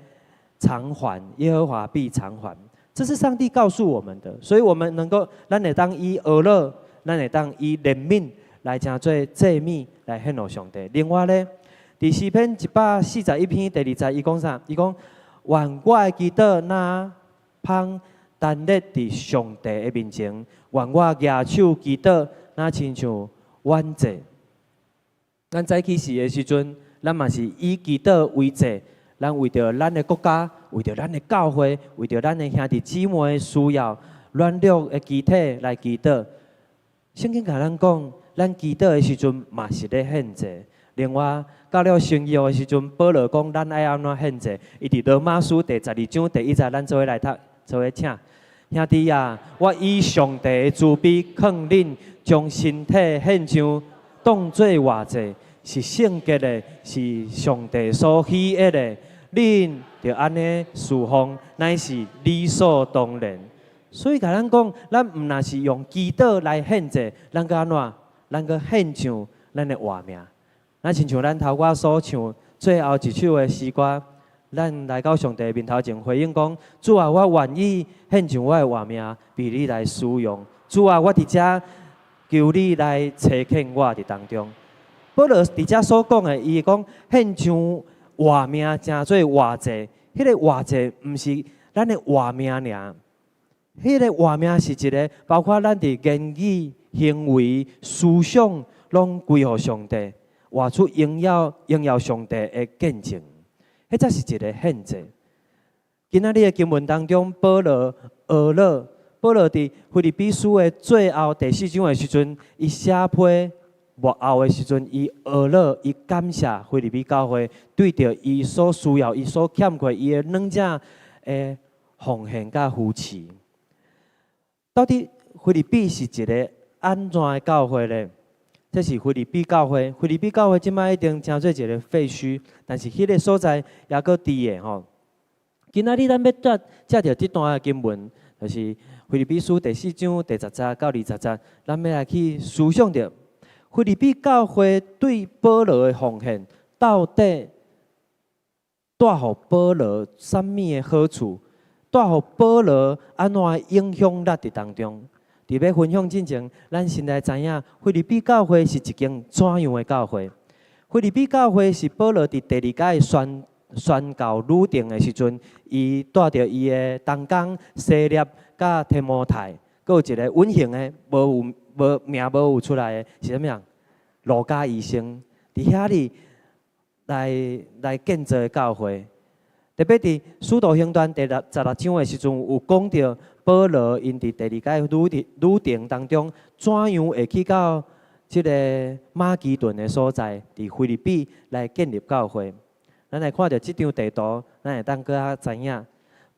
Speaker 5: 償還，耶和華必償還。這是上帝告訴我們的，所以我們能夠，咱會當以呵咾，咱會當以憐憫來成做祭物來獻予上帝。另外咧，佇詩篇141篇第2節，伊講啥？伊講願我的祈禱若芳陳列佇上帝的面前，願我舉手祈禱若親像挽祭。咱早起時的時陣，咱嘛是以祈禱為祭。咱為著咱的國家，為著咱的教會，為著咱的兄弟姊妹的需要，軟弱的肢體來祈禱。聖經共咱講，咱祈禱的時陣嘛是咧獻祭。另外，到了新約的時陣，保羅講咱愛按怎獻祭？伊佇羅馬書第12章第1節，咱做伙來讀，做伙請。兄弟啊，我以上帝的慈悲勸恁，將身體獻上，當做活祭，是聖潔的，是上帝所喜悅的。恁著按呢事奉，乃是理所當然。所以共咱講，咱毋若是用祈禱來獻祭，咱閣按怎？咱閣獻上咱的活命。若親像咱頭拄仔所唱最後一首的詩歌，咱來到上帝面頭前回應講：主啊，我願意獻上我的活命，被你來使用。主啊，我佇遮求你來差遣我佇當中。保羅佇遮所講的，伊講獻上活命，成做活祭。彼個活祭毋是咱的活命爾，彼個活命是一個包括咱佇言語、行為、思想，攏歸予上帝，活出榮耀、榮耀上帝的見證。彼才是一個獻祭。今仔日的經文當中，保羅呵咾，保羅佇腓立比書的最後第四章的時陣，伊寫批末後的時陣，伊呵咾，伊感謝腓立比教會對著伊所需要、伊所欠缺伊的兩者的奉獻佮扶持。到底腓立比是一個按怎的教會呢？這是腓立比教會，腓立比教會這擺已經成做一個廢墟，但是彼個所在猶閣佇的吼。今仔日咱欲帶藉著這段的經文，就是腓立比書第四章第十節到二十節，咱欲來去思想著腓立比教會對保羅的奉獻，到底帶予保羅啥物的好處？帶予保羅按怎的影響力佇當中？佇欲分享進前，咱先來知影腓立比教會是一間怎樣的教會？腓立比教會是保羅佇第二擺宣宣教旅程的時陣，伊帶著伊的同工西勒佮提摩太，閣有一個隱形的無有無名無有出來的，是啥物人？路加醫生佇遐裡來來建造的教會。特別佇使徒行傳第六十六章的時陣，有講著保羅𪜶佇第二擺旅程旅程當中，怎樣會去到這个馬其頓的所在，佇腓立比來建立教會。咱來看著這張地圖，咱會當閣較知影。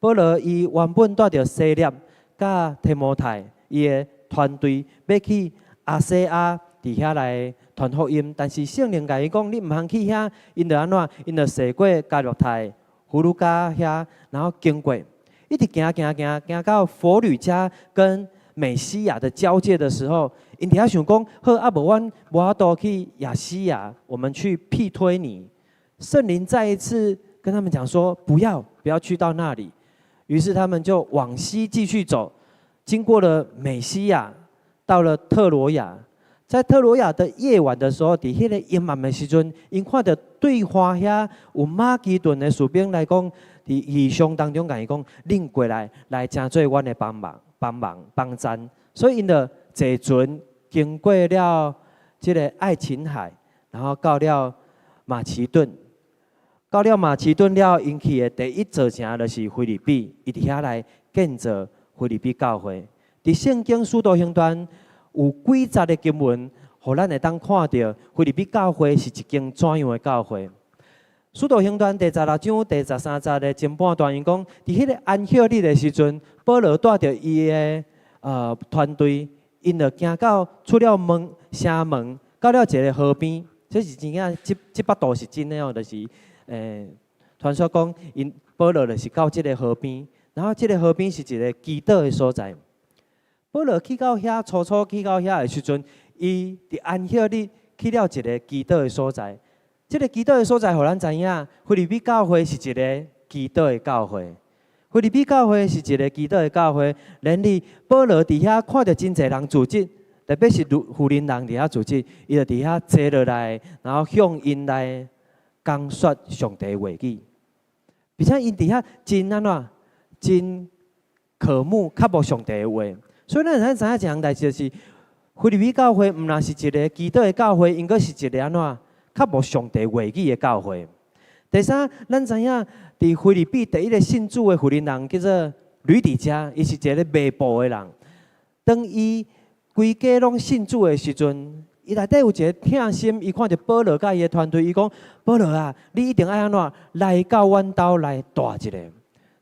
Speaker 5: 保羅伊原本帶著西勒佮提摩太伊的團隊，欲去亞細亞佇遐來傳福音，但是聖靈共伊講，你毋通去遐，𪜶就按怎？𪜶就踅過加略泰、弗呂家遐，然後經過，一直行行行行到弗呂家跟美西亞的交界的時候，𪜶佇遐想講，好啊，無阮無法度去亞細亞，我們去庇推尼。聖靈再一次跟他們講說，不要，不要去到那裡。於是他們就往西繼續走，經過了美西亞，到了特羅亞。在特羅亞的夜晚的時候，佇彼個陰暗的時陣，𪜶看著對岸遐有馬其頓的士兵來講，佇異象當中共伊講，恁過來來成做阮的幫忙、幫忙、幫贊。所以𪜶就坐船經過了這个愛琴海，然後到了馬其頓。到了馬其頓了，𪜶去的第一座城就是腓立比，伊佇遐來建造腓立比教會。佇聖經使徒行傳有幾節的經文，予咱會當看著腓立比教會是一間怎樣的教會。使徒行傳第十六章第十三節的前半段，伊講，佇彼个安息日的時陣，保羅帶著伊的團隊，𪜶就行到出了門城門，到了一个河邊。這是真正，這這幅圖是真的哦，就是傳說講，𪜶保羅就是到這个河邊，然後這个河邊是一个祈禱的所在。保羅去到遐，初初去到遐的時陣，伊佇安息日去了一个祈禱的所在。這个祈禱的所在，予咱知影，腓立比教會是一个祈禱的教會。腓立比教會是一个祈禱的教會。然而，保羅佇遐看著真濟人聚集，特別是婦人佇遐聚集，伊就佇遐坐落來，然後向𪜶來講說上帝話語。並且𪜶佇遐真按怎，真渴慕、渴慕上帝的話。所以咱會使知影一項代誌，就是腓立比教會毋但是一个祈禱的教會，應該是一个按怎渴慕上帝話語的教會。第三，咱知影佇腓立比第一个信主的婦人人叫做呂底嘉，伊是一个賣布的人。當伊規家攏信主的時陣，伊內底有一个疼心，伊看著保羅佮伊的團隊，伊講：保羅啊，你一定愛按怎來到阮兜來蹛一下。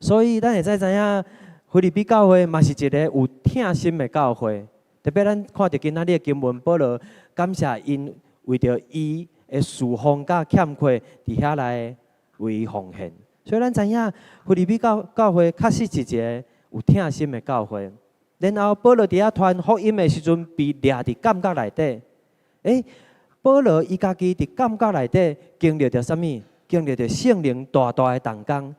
Speaker 5: 所以咱會使知影，腓立比教會嘛是一个有疼心的教會。特別咱看著今仔日的經文，保羅感謝𪜶為著伊的侍奉佮欠缺，佇遐來為伊奉獻。所以咱知影，腓立比教教會確實是一个有疼心的教會。然後保羅佇遐傳福音的時陣，被掠佇監獄內底。欸，保羅伊家己佇監獄內底經歷著啥物？經歷著聖靈大大的動工，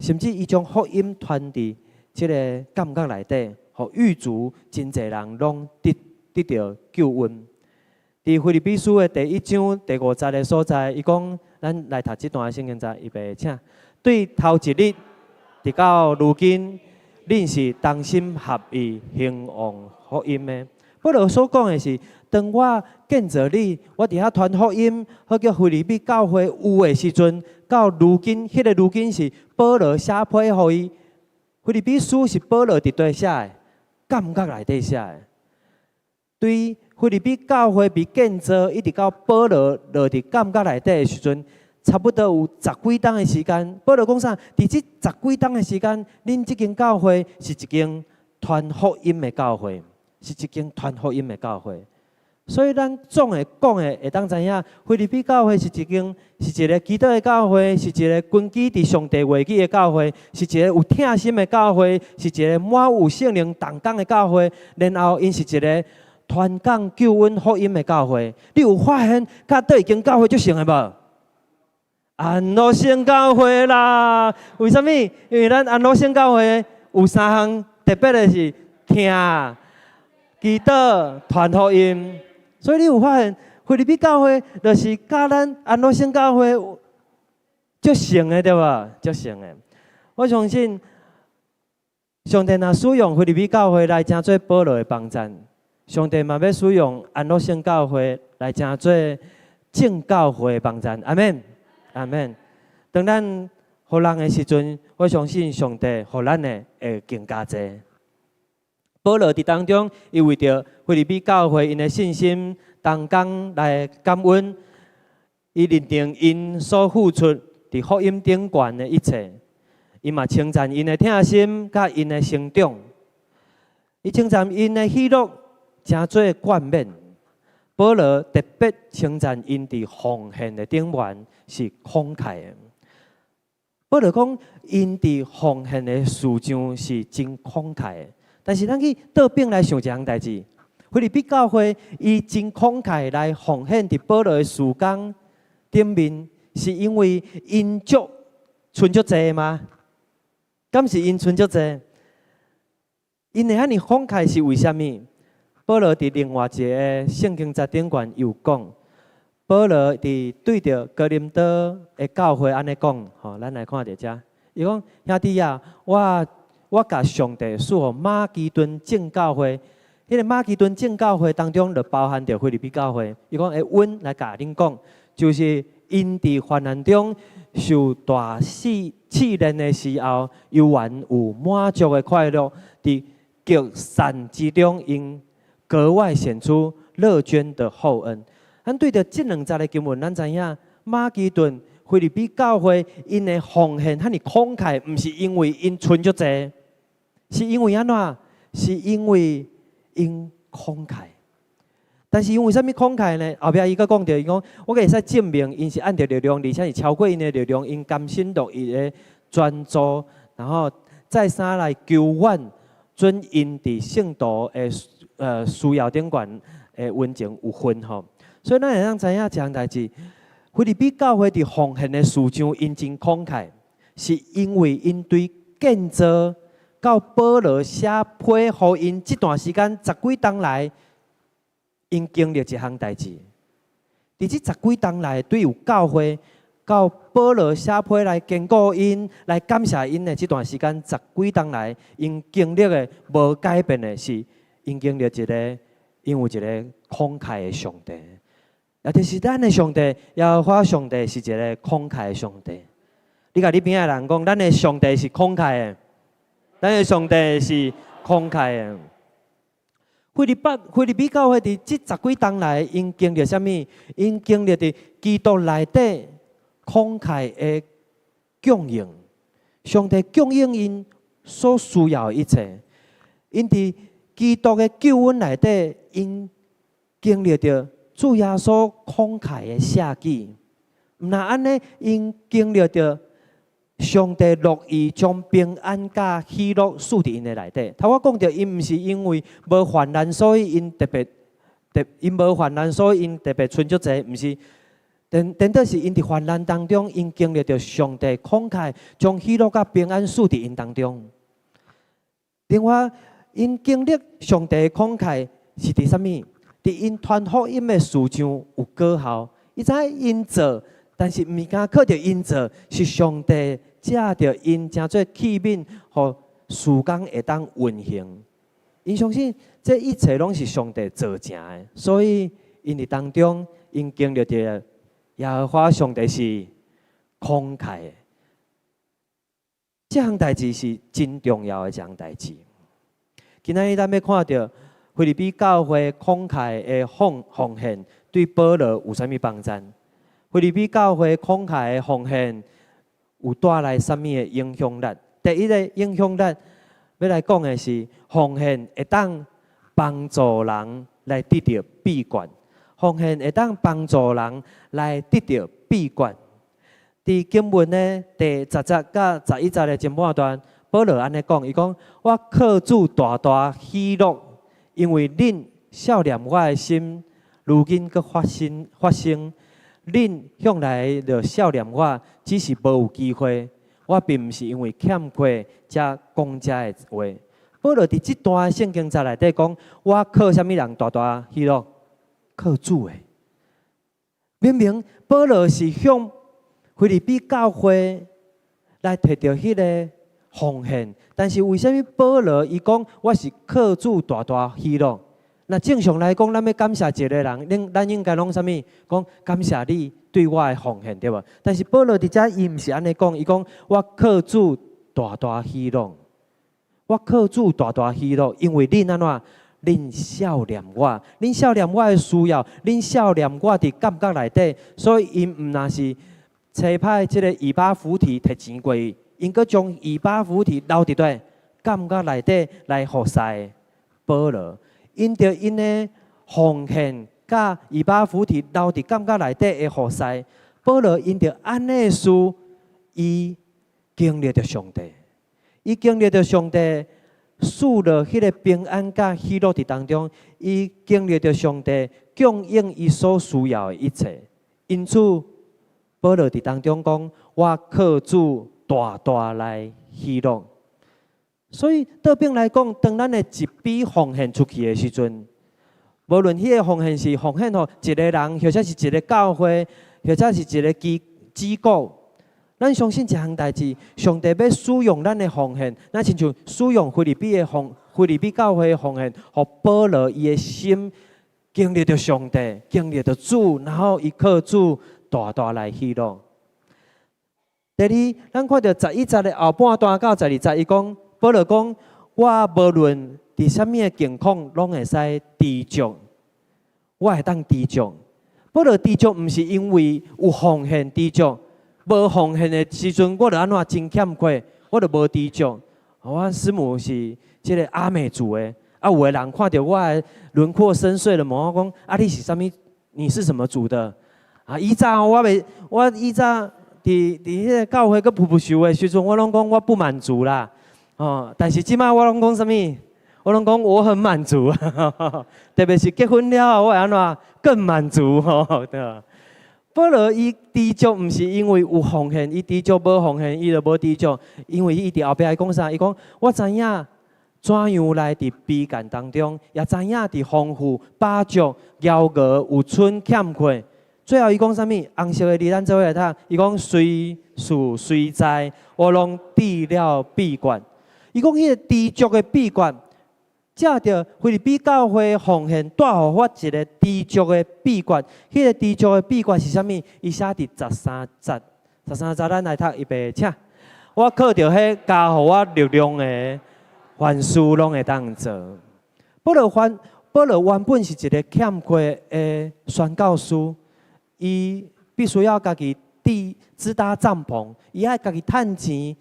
Speaker 5: 甚至伊將福音傳佇這個監獄內底，予獄卒真濟人攏得著救恩。佇腓立比書的第一章第五節的所在，伊講，咱來讀這段聖經節，預備，請。對頭一日，直到如今，恁是同心合意興旺福音的。保羅所講的是，當我建造你，我佇遐傳福音，好叫腓立比教會有的時陣，到如今，彼個如今是保羅寫批予伊。腓立比書是保羅佇佗寫的，監獄內底寫的。對腓立比教會被建造，一直到保羅落佇監獄內底的時陣，差不多有十幾冬的時間。保羅講啥？佇這十幾冬的時間，恁這間教會是一間傳福音的教會，是一間傳福音的教會。所以咱總的講的會當知影，腓立比教會是一間是一个祈禱的教會，是一个根基佇上帝話語的教會，是一个有疼心的教會，是一个滿有聖靈同工的教會。然後，𪜶是一个傳講救恩福音的教會。你有發現佮佗一間教會足像的無？安樂聖教會啦，為啥物？因為咱安樂聖教會有三項特別的是疼、祈禱、傳福音。所以你有發現，腓立比教會就是佮咱安樂聖教會足像的對無？足像的。我相信上帝若使用腓立比教會來成做保羅的幫贊，上帝嘛欲使用安樂聖教會來成做眾教會的幫贊。阿們，阿們。當咱予人的時陣，我相信上帝予咱的會更加濟。保羅佇當中，伊為著腓立比教會𪜶的信心同工來感恩，伊認定𪜶所付出佇福音頂懸的一切，伊嘛稱讚𪜶的疼心佮𪜶的成長，伊稱讚𪜶的喜樂成做冠冕。保羅特別稱讚𪜶佇奉獻的頂懸是慷慨的。保羅講，𪜶佇奉獻的事上是真慷慨的。但是咱去倒轉來想一項代誌，腓立比教會伊真慷慨來奉獻佇保羅的事工頂面，是因為𪜶足賰足濟嗎？敢是𪜶賰足濟？𪜶會按呢慷慨是為啥物？保羅佇另外一个聖經節頂懸有講，保羅佇對著哥林多的教會按呢講，吼，咱來看著遮，伊講兄弟啊，我共上帝賜予馬其頓眾教會，彼个馬其頓眾教會當中就包含著腓立比教會。伊講的恩來共恁講，就是𪜶佇患難中受大試試煉的時候，猶原有滿足的快樂，佇極善之中，𪜶格外顯出樂捐的厚恩。咱對著這兩節的經文，咱知影馬其頓腓立比教會𪜶的奉獻遐爾慷慨，毋是因為𪜶賰足濟。是因為按怎？是因為𪜶慷慨。但是𪜶為啥物慷慨呢？後壁伊閣講著，伊講我會使證明，𪜶是按著力量，而且是超過𪜶的力量，𪜶甘心樂意的捐助，然後再三來求阮准𪜶佇聖徒的需要頂懸的恩情有份吼。所以咱會當知影一項代誌，腓立比教會佇奉獻的事上，𪜶真慷慨，是因為𪜶對建造到保羅寫批予𪜶這段時間十幾冬來，𪜶經歷一項代誌。佇這十幾冬來，對有教會到保羅寫批來堅固𪜶，來感謝𪜶的這段時間十幾冬來，𪜶經歷的無改變的是，𪜶經歷一个，𪜶有一个慷慨的上帝，也就是咱的上帝，耶和華上帝是一个慷慨的上帝。你共你邊仔的人講，咱的上帝是慷慨的。咱的上帝是慷慨的。腓立比教會佇這十幾冬來，𪜶經歷啥物？𪜶經歷佇基督內底慷慨的供應，上帝供應𪜶所需要的一切。𪜶佇基督的救恩內底，𪜶經歷著主耶穌慷慨的捨己。毋但按呢，𪜶經歷著上帝樂意將平安佮喜樂賜佇𪜶的內底。頭拄仔講著，𪜶毋是因為無患難，所以𪜶特別，𪜶無患難，所以𪜶特別賰足濟，毋是。顛倒是𪜶佇患難當中，𪜶經歷著上帝慷慨，將喜樂佮平安賜佇𪜶當中。另外，𪜶經歷上帝慷慨是佇啥物？佇𪜶傳福音的事上有果效。伊知影𪜶做，但是毋是干靠著𪜶做，是上帝藉著𪜶成做器皿，予事工會當運行。𪜶相信這一切攏是上帝做成的，所以𪜶佇當中，𪜶經歷著耶和華上帝是慷慨的。這項代誌是真重要的一項代誌。今仔日咱欲看著腓立比教會慷慨的奉獻，對保羅有啥物幫贊？腓立比教會慷慨的奉獻有帶來啥物的影響力？第一个影響力欲來講的是，奉獻會當幫助人來得著秘訣。奉獻會當幫助人來得著秘訣。佇經文的第10節佮11節的前半段，保羅按呢講，伊講：我靠主大大喜樂，因為恁數念我的心，如今閣發生。恁向來就數念我，只是無有機會。我並毋是因為欠缺才講這的話。保羅佇這段聖經節內底講，我靠啥物人大大喜樂？靠主的。明明保羅是向腓立比教會來提著彼个奉獻，但是為啥物保羅伊講我是靠主大大喜樂？那正常來講，咱欲感謝一个人，咱應該攏啥物？講感謝你對我的奉獻，對無？但是保羅佇遮伊毋是按呢講，伊講我靠主大大喜樂，我靠主大大喜樂，因為恁按怎？恁數念我，恁數念我的需要，恁數念我佇監獄內底，所以𪜶毋若是差派這个以巴弗提提錢過去，𪜶閣將以巴弗提留佇佗監獄內底來服侍保羅。因著𪜶的奉獻，佮以巴弗提留佇監獄內底的服侍，保羅因著按呢事，伊經歷著上帝，伊經歷著上帝賜落彼个平安佮喜樂佇當中，伊經歷著上帝供應伊所需要的一切。因此，保羅佇當中講：我靠主大大來喜樂。所以倒轉來講，當咱的一筆奉獻出去的時陣，無論彼个奉獻是奉獻予一个人，或者是一个教會，或者是一个機構，咱相信一項代誌，上帝欲使用咱的奉獻，咱親像使用腓立比教會的奉獻，予保羅伊的心經歷著上帝，經歷著主，然後伊靠主大大來喜樂。第二，咱看著11節的後半段到12節，伊講，保羅講：我無論佇啥物的境況，攏會使知足。我會當知足。保羅知足，毋是因為有奉獻知足，無奉獻的時陣，我就按怎真欠缺，我就無知足。我師母是這个阿美族的，啊，有的人看著我的輪廓深邃的，問我講：啊，你是啥物？你是什麼族的？啊，以早我袂，我以早佇彼个教會閣噗噗泅的時陣，我攏講我不滿足啦。哦，但是這擺我攏講啥物？我攏講我很滿足，特別是結婚了後，我會按怎更滿足吼，對吧？保羅伊知足，毋是因為有奉獻，伊知足無奉獻，伊就無知足。因為伊佇後壁伊講啥？伊講我知影怎樣來佇卑賤當中，也知影佇豐富、飽足、枵餓、有春欠缺。最後伊講啥物？紅色的字咱做伙來讀。伊講隨事隨在，我攏得了秘訣。伊講彼个知足的秘訣，藉著腓立比教會奉獻帶予我一个知足的秘訣。彼个知足的秘訣是啥物？伊寫佇十三節，十三節咱來讀預備，請。我靠著彼加予我力量的，凡事攏會當做。保羅原本是一个欠缺的宣教師，伊必須要家己支搭帳篷，伊愛家己趁錢。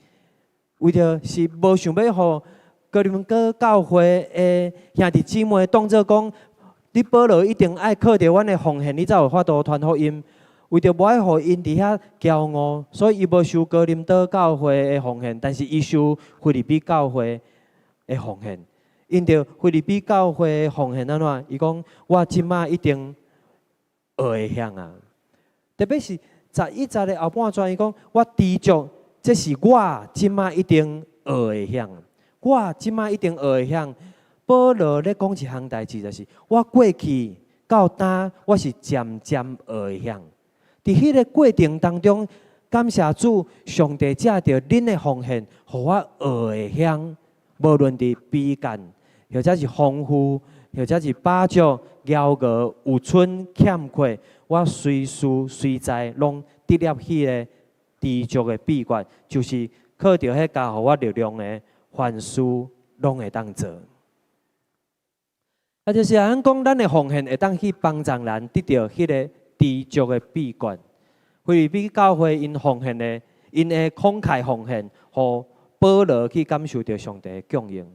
Speaker 5: 為著是無想欲予哥林多教會的兄弟姊妹當做講，你保羅一定愛靠著阮的奉獻，你才有法度傳福音。為著無愛予𪜶佇遐驕傲，所以伊無收哥林多教會的奉獻，但是伊收腓立比教會的奉獻。因著腓立比教會的奉獻按怎？伊講我這擺一定學會曉啊。特別是11節的後半段，伊講我知足，這是我這馬一定學會曉。我這馬一定學會曉。保羅咧講一項代誌，就是我過去到今，我是漸漸學會曉。佇彼个過程當中，感謝主，上帝藉著恁的奉獻，予我學會曉。無論佇卑賤，或者是豐富，或者是飽足、枵餓、有春欠缺，我隨時隨在攏得了彼个知足的秘訣，就是靠著彼加予我力量的，凡事攏會當做。啊，就是按呢講，咱的奉獻會當去幫助人得著彼个知足的秘訣。腓立比教會𪜶奉獻的，𪜶的慷慨奉獻，予保羅去感受著上帝的供應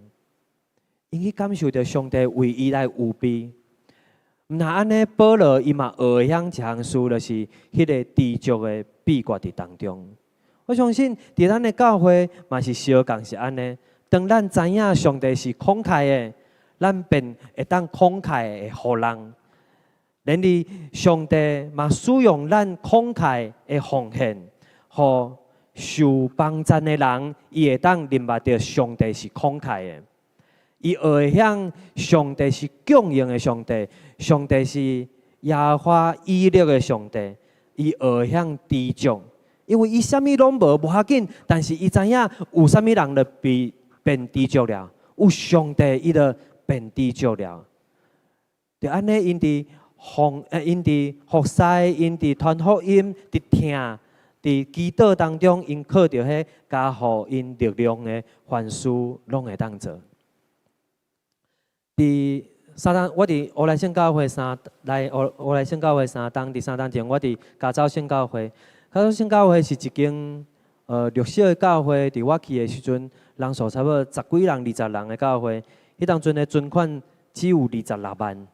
Speaker 5: ，𪜶去感受著上帝為伊來預備。毋但按呢，保羅伊嘛學會曉一項事，就是彼个知足的秘訣佇當中。我相信，佇咱的教會嘛是相仝是按呢。當咱知影上帝是慷慨的，咱便會當慷慨的予人。然而，上帝嘛使用咱慷慨的奉獻，予受幫贊的人，伊會當認捌著上帝是慷慨的。伊學會曉上帝是供應的上帝，上帝是耶和華以勒的上帝。伊學會曉知足，因為伊啥物攏無，無要緊，但是伊知影有啥物人就變變知足了，有上帝伊就變知足了。就按呢，𪜶佇奉，𪜶佇服侍，𪜶佇傳福音，佇疼，佇祈禱當中，𪜶靠著彼加予𪜶力量的，凡事攏會當做。佇三冬，我佇烏來聖教會三來烏烏來聖教會三冬，佇三冬前我佇加州聖教會。加州聖教會是一間綠色的教會。佇我去的時陣，人數差不多十幾人、20人的教會。彼當陣的存款只有二十六萬，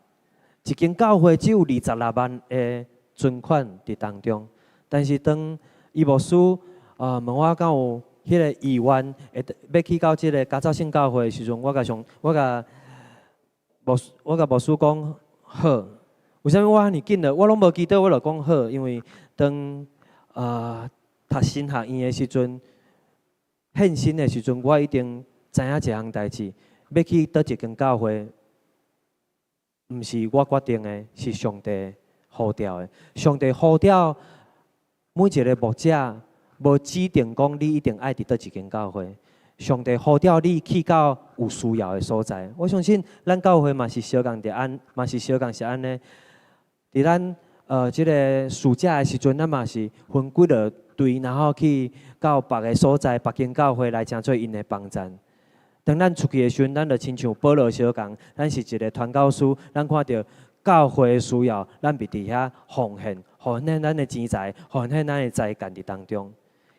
Speaker 5: 一間教會只有二十六萬的存款佇當中。但是當伊牧師問我敢有彼个意願，會欲去到這个加州聖教會的時陣，我共牧師講好。為啥物我遐爾緊的？我攏無記得，我就講好，因為當讀神學院的時陣，獻身的時陣，我一定知影一項代誌，欲去佗一間教會，毋是我決定的，是上帝呼召的。上帝呼召每一个牧者，無指定講你一定愛佇佗一間教會。上帝呼召你去到有需要的所在，我相信咱教會嘛是相仝著按，嘛是相仝是按呢。佇咱這个暑假的時陣，咱嘛是分幾落隊，然後去到別个所在、別間教會來成做𪜶的幫贊。當咱出去的時陣，咱就親像保羅相仝，咱是一个傳教士，咱看著教會的需要，咱便佇遐奉獻，奉獻咱的錢財，奉獻咱的才幹佇當中。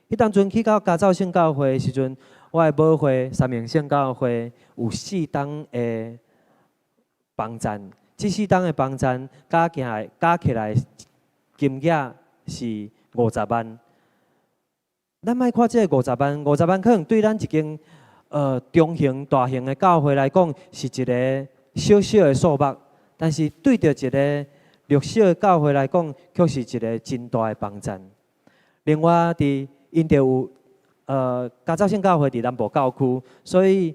Speaker 5: 彼當陣去到加州聖教會的時陣，我的母會三明聖教會有四冬的幫贊，這四冬的幫贊加起來金額是五十萬。咱莫看這个五十萬，五十萬可能對咱一間中型、大型的教會來講是一个小小的數目，但是對著一个弱小的教會來講，卻是一个真大的幫贊。另外，佇𪜶著有加州聖教會佇南部教區，所以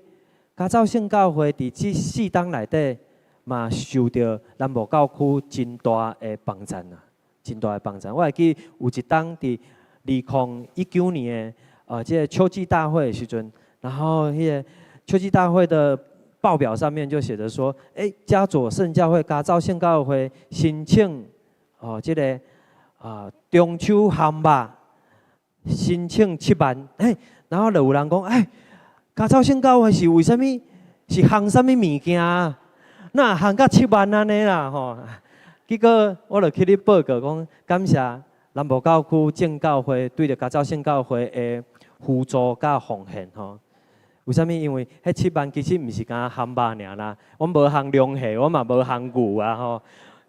Speaker 5: 加州聖教會佇這四冬內底嘛受著南部教區真大的幫贊啊，真大的幫贊。我會記有一冬佇2019年的這个秋季大會的時陣，然後彼个秋季大會的報表上面就寫著說，欸，嘉佐聖教會、加州聖教會申請哦，這个中秋烘肉申請7萬，欸，然後就有人講，欸，加州聖教會是為啥物？是烘啥物物件？哪烘甲七萬按呢啦吼？結果我就去咧報告講，感謝南部教區正教會對著加州聖教會的輔助佮奉獻吼。為啥物？因為彼七萬其實毋是干焦烘肉爾啦，阮無烘龍蝦，阮嘛無烘牛啊吼。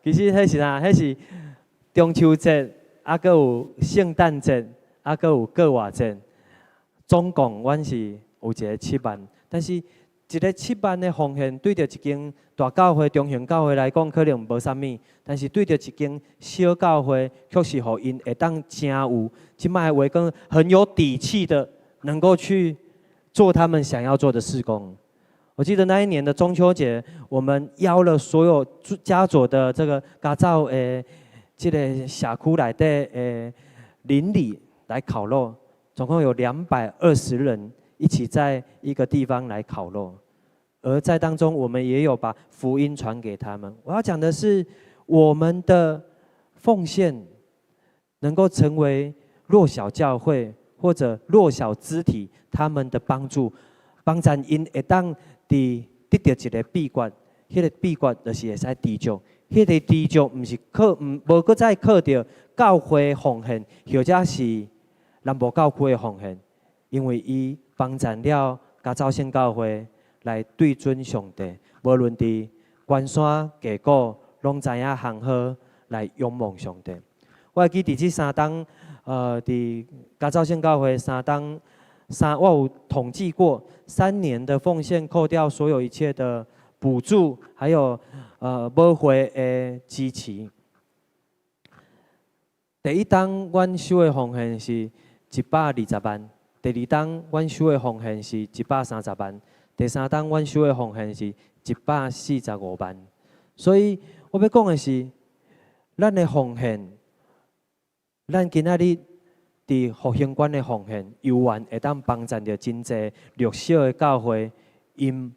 Speaker 5: 其實彼是啥？彼是中秋節，啊，閣有聖誕節，啊，閣有過活節，總共阮是有一个七萬，但是一个7萬的奉獻，對著一間大教會、中型教會來講，可能無啥物，但是對著一間小教會，卻是予𪜶會當誠有，這擺的話講很有底氣的，能夠去做他們想要做的事工。我記得那一年的中秋節，我們邀了所有嘉佐的這個嘉造的這个社區內底的鄰里來烤肉，總共有220人一起在一個地方來烤肉，而在當中我們也有把福音傳給他們。我要講的是，我們的奉獻能夠成為弱小教會或者弱小肢體他們的幫助，幫助𪜶會當佇得著一个秘訣，彼个秘訣就是會使知足。彼个知足毋是靠，毋無閣再靠著教會奉獻，或者是南部教區的奉獻，因為伊幫贊了嘉造聖教會來對準上帝，無論佇關山低谷，攏知影如何來仰望上帝。我會記佇這三冬，佇嘉造聖教會三冬三，我有統計過3年的奉獻，扣掉所有一切的補助，還有母會的支持。第一冬阮收的奉獻是120萬，第二冬阮收的奉獻是130萬，第三冬阮收的奉獻是145萬。所以我欲講的是，咱的奉獻，咱今仔日佇復興館的奉獻，猶原會當幫贊著真濟弱小的教會，𪜶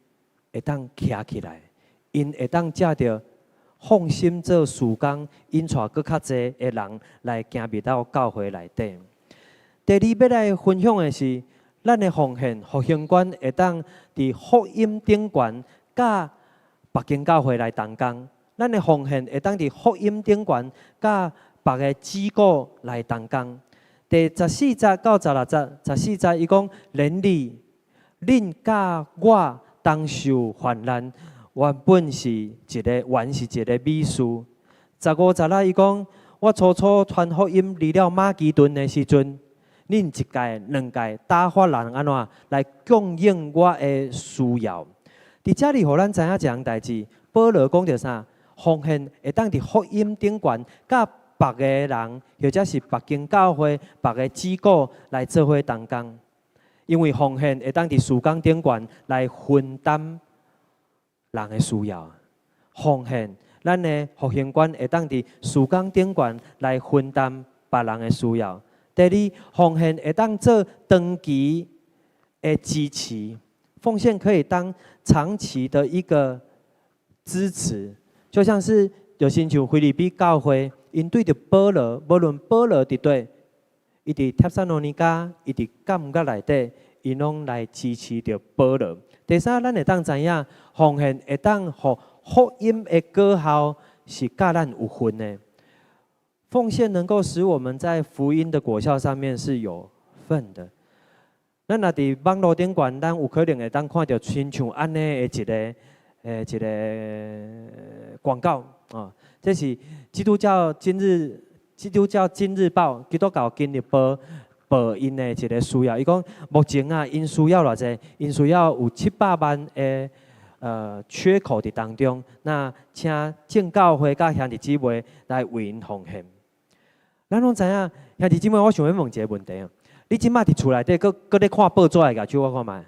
Speaker 5: 會當徛起來，𪜶會當藉著放心做事工，𪜶帶閣較濟的人來行入到教會內底。第二欲來分享的是，咱的奉獻復興館會當佇福音頂懸，佮別間教會來同工。咱的奉獻會當佇福音頂懸，佮別个機構來同工。第14節到16節，十四節伊講：然而，恁佮我同受患難，原本是一个，原是一个美事。15、16伊講：我初初傳福音離了馬其頓的時陣，恁一屆、兩屆打發人按怎來供應我的需要。佇遮裡，予咱知影一項代誌。保羅講著啥？奉獻會當佇福音頂懸，佮別个人，或者是別間教會、別个機構來做伙同工。因為奉獻會當佇事工頂懸來分擔人的需要。奉獻，咱的復興館會當佇事工頂懸來分擔別人的需要。第二，奉獻會當做長期的支持，奉獻可以當長期的一個支持，就像是就親像腓立比教會，𪜶對著保羅，無論保羅佇佗，伊佇帖撒羅尼迦，伊佇監獄內底，𪜶攏來支持著保羅。第三，咱會當知影，奉獻會當予福音的果效是佮咱有份的。奉獻能夠使我們在福音的果效上面是有份的。咱若佇網路頂懸，咱有可能會當看著親像按呢的一个廣告啊。這是基督教今日報，基督教今日報報𪜶的一个需要。伊講目前啊，𪜶需要偌濟？𪜶需要有700萬的缺口佇當中。那請眾教會佮兄弟姊妹來為𪜶奉獻。咱攏知影，兄弟姊妹，我想欲問一个問題啊！你這擺佇厝內底，閣閣咧看報紙的，舉手我看覓。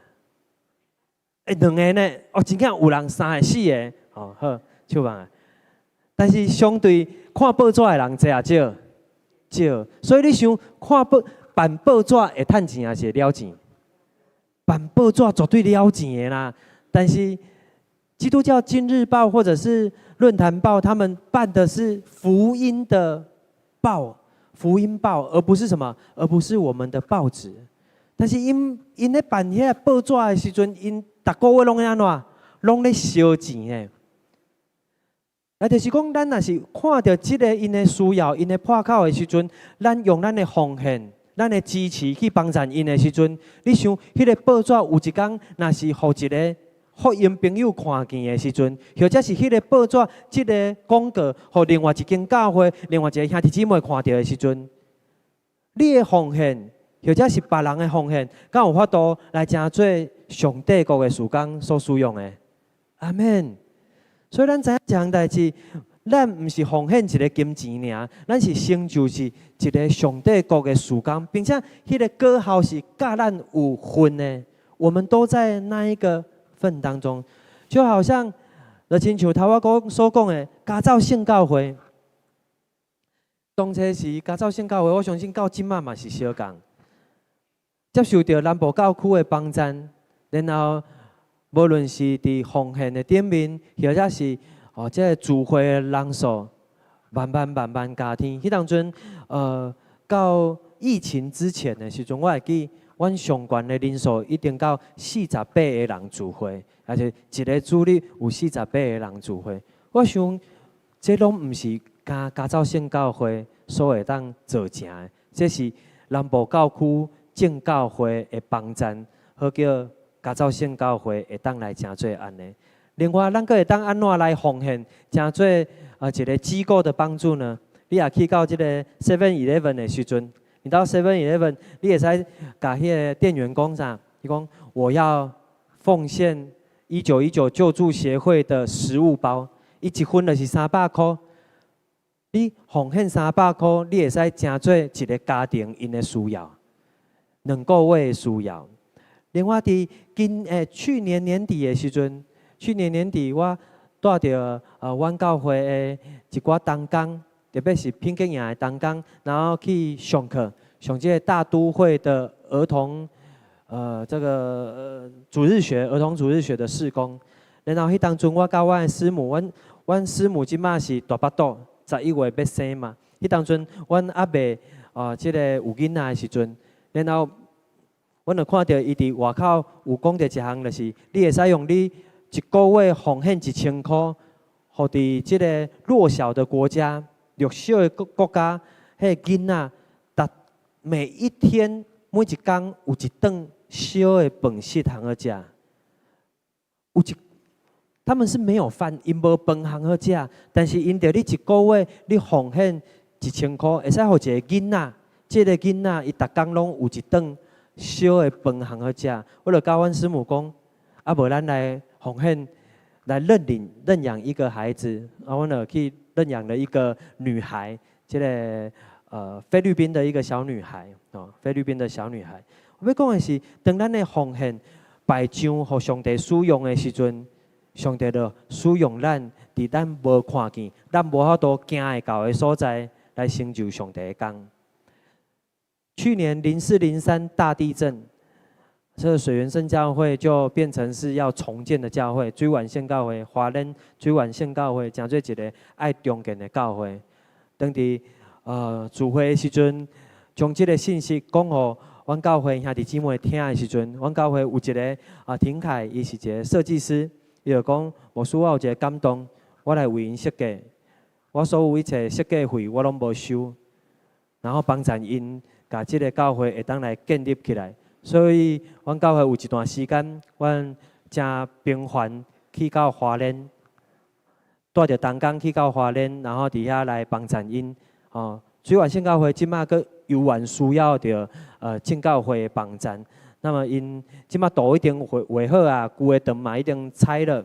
Speaker 5: 欸，兩个呢？哦，真正有人三个、四个，哦，好，手放。但是相對看報紙的人濟抑少？少。所以你想看報辦報紙會趁錢抑是會了錢？辦報紙絕對了錢的啦。但是基督教今日報或者是論壇報，他們辦的是福音的報。福音報，而不是什麼，而不是我們的報紙。但是𪜶𪜶咧辦彼個報紙的時陣，𪜶逐个月攏按怎？攏咧燒錢的。啊，就是講，咱若是看著這个𪜶的需要、𪜶的破口的時陣，咱用咱的奉獻、咱的支持去幫贊𪜶的時陣，你想，彼个報紙有一工，若是予一个福音朋友看見的時陣，或者是彼个報紙、這个廣告，予另外一間教會、另外一个兄弟姊妹看著的時陣，你的奉獻，或者是別人的奉獻，敢有法度來成做上帝國的事工所使用的。阿們。所以咱知影一項代誌，咱毋是奉獻一个金錢爾，咱是成就是一个上帝國的事工，並且彼个果效是佮咱有份的。我們都在那一個份當中，就好像就親像頭仔講所講的，嘉造聖教會，當初時嘉造聖教會，我相信到這馬嘛是相仝，接受著南部教區的幫贊，然後無論是佇奉獻的頂面，或者是哦，這个聚會的人數慢慢慢慢加添。彼當陣，到疫情之前的時陣，我會記阮上懸的人數已經到48個人聚會，而且一个主日有四十八個人聚會。我想，這攏毋是嘉嘉造聖教會所會當做成的，這是南部教區眾教會的幫贊，好叫嘉造聖教會會當來成做按呢。另外，咱閣會當按怎來奉獻，成做一个機構的幫助呢？你若去到這个 Seven Eleven 的時陣，你到 Seven Eleven，你會使共彼个店員講啥？伊講我要奉獻1919救助協會的食物包，伊一份就是三百箍。你奉獻三百箍，你會使成做一个家庭𪜶的需要，2個月的需要。另外，佇今去年年底的時陣，去年年底我帶著阮教會的一寡同工，特別是品格營的同工，然後去上課，上這个大都會的兒童，這个主日學兒童主日學的事工。然後彼當陣我佮阮的師母，阮師母這馬是大腹肚，11月欲生嘛。彼當陣阮猶未這个有囡仔的時陣，然後阮就看著伊佇外口有講著一項，就是你會使用你一个月奉獻1000箍，予佇這个弱小的國家、弱小的國家，彼个囡仔，逐每一天每一工有一頓小的飯食通好食，有一他們是沒有飯，𪜶無飯通好食，但是𪜶著你一个月你奉獻一千箍，會使予一个囡仔，這个囡仔伊逐工攏有一頓小的飯通好食。我就佮阮師母講，啊無咱來奉獻，來認領認養一個孩子，啊，阮就去認養了一個女孩，這个菲律賓的一個小女孩，哦，菲律賓的小女孩。我欲講的是，當咱的奉獻擺上，予上帝使用的時陣，上帝就使用咱，佇咱無看見、咱無法度行會到的所在，來成就上帝的工。去年0403大地震，這個水源聖教會就變成是要重建的教會。水源聖教會，花蓮水源聖教會，成做一个愛重建的教會。當佇聚會的時陣，將這个信息講予阮教會兄弟姊妹聽的時陣，阮教會有一个啊廷凱，伊是一个設計師，伊就講：牧師，我有一个感動，我來為𪜶設計，我所有一切設計費我攏無收，然後幫贊𪜶，共這个教會會當來建立起來。所以，阮教會有一段時間，阮誠頻繁去到花蓮，帶著同工去到花蓮，然後佇遐來幫贊𪜶。哦，水源聖教會這馬閣猶原需要著眾教會的幫贊。那麼𪜶這馬圖已經畫好啊，舊的堂嘛已經拆了。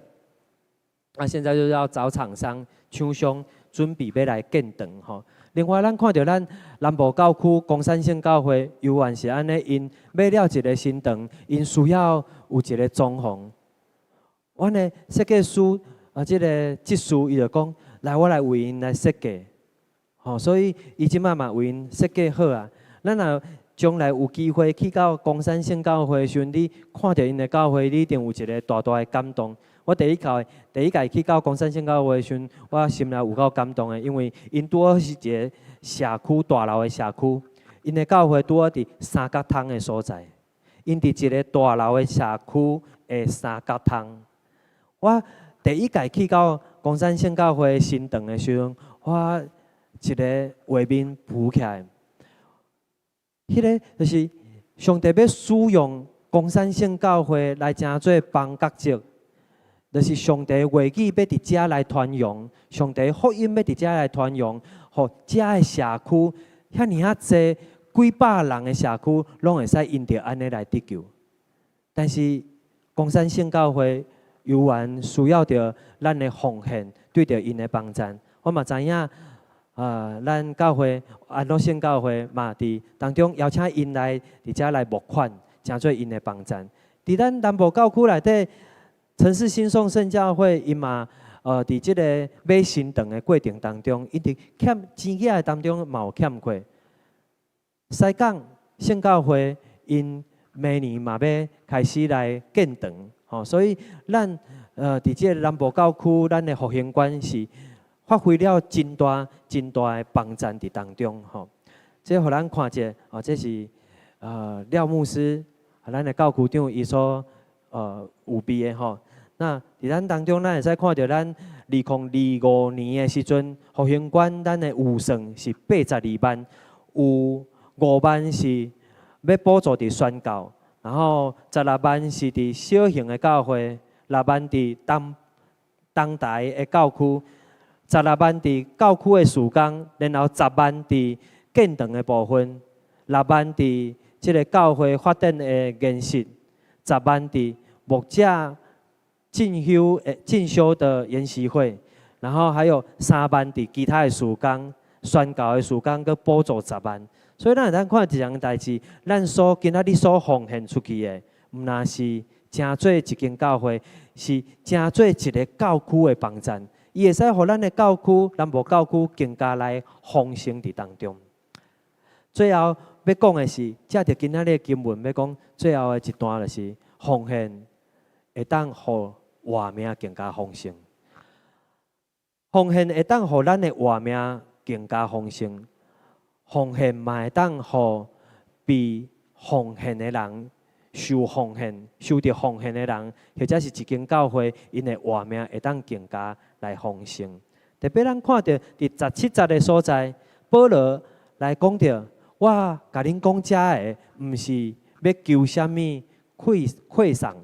Speaker 5: 啊，現在就是要找廠商、廠商準備欲來建堂吼。另外，咱看著咱南部教區岡山聖教會，猶原是按呢，𪜶買了一个新堂，𪜶需要有一个裝潢。阮的設計師啊，這个技師伊就講，來，我來為𪜶來設計。吼，所以伊這馬嘛為𪜶設計好啊。咱若將來有機會去到岡山聖教會的時陣，你看著𪜶的教會，你一定有一个大大的感動。我第一屆去到岡山聖教會的時陣，我心內有夠感動的，因為𪜶拄好是一个社區大樓的社區，𪜶的教會拄好佇三角窗的所在，𪜶佇一个大樓的社區的三角窗。我第一屆去到岡山聖教會新堂的時陣，我一个畫面浮起來，彼个就是上帝欲使用岡山聖教會來成做房角石。就是上帝話語欲佇遮來傳揚，上帝福音欲佇遮來傳揚，予遮的社區遐爾仔濟幾百人的社區，攏會使因著按呢來得救。但是岡山聖教會猶原需要著咱的奉獻，對著𪜶的幫贊。我嘛知影，咱教會安樂聖教會嘛佇當中邀請𪜶來佇遮來募款，成做𪜶的幫贊。佇咱南部教區內底，城市興頌聖教會𪜶嘛，佇這个買新堂的過程當中，𪜶佇欠錢額的當中嘛有欠缺。西港聖教會𪜶明年嘛欲開始來建堂，吼，所以咱佇這个南部教區，咱的復興館是發揮了真大真大的幫贊佇當中，吼。這予咱看者，哦，這是廖牧師，咱的教區長伊所預備的吼。那佇咱當中，咱會使看著咱2025年的時陣，復興館咱的預算是82萬，有5萬是欲補助佇宣教，然後16萬是佇小型的教會，6萬佇東東台的教區，16萬佇教區的事工，然後10萬佇建堂的部分，6萬佇這个教會發展的研習，10萬佇牧者進修的研習會，然後還有3萬佇其他的事工、宣教的事工，閣補助十萬。所以咱會當看一項代誌，咱所今仔日所奉獻出去的，毋但是成做一間教會，是成做一个教區的幫贊。伊會使予咱的教區、南部教區更加來豐盛佇當中。最後欲講的是，藉著今仔日的經文欲講最後的一段，就是奉獻會當予活命更加豐盛。奉獻會當予咱的活命更加豐盛，奉獻嘛會當予被奉獻的人受奉獻、受著奉獻的人，或者是一間教會，𪜶的活命會當更加來豐盛。特別咱看著佇17節的所在，保羅來講著，我共恁講這个，毋是欲求啥物饋賞，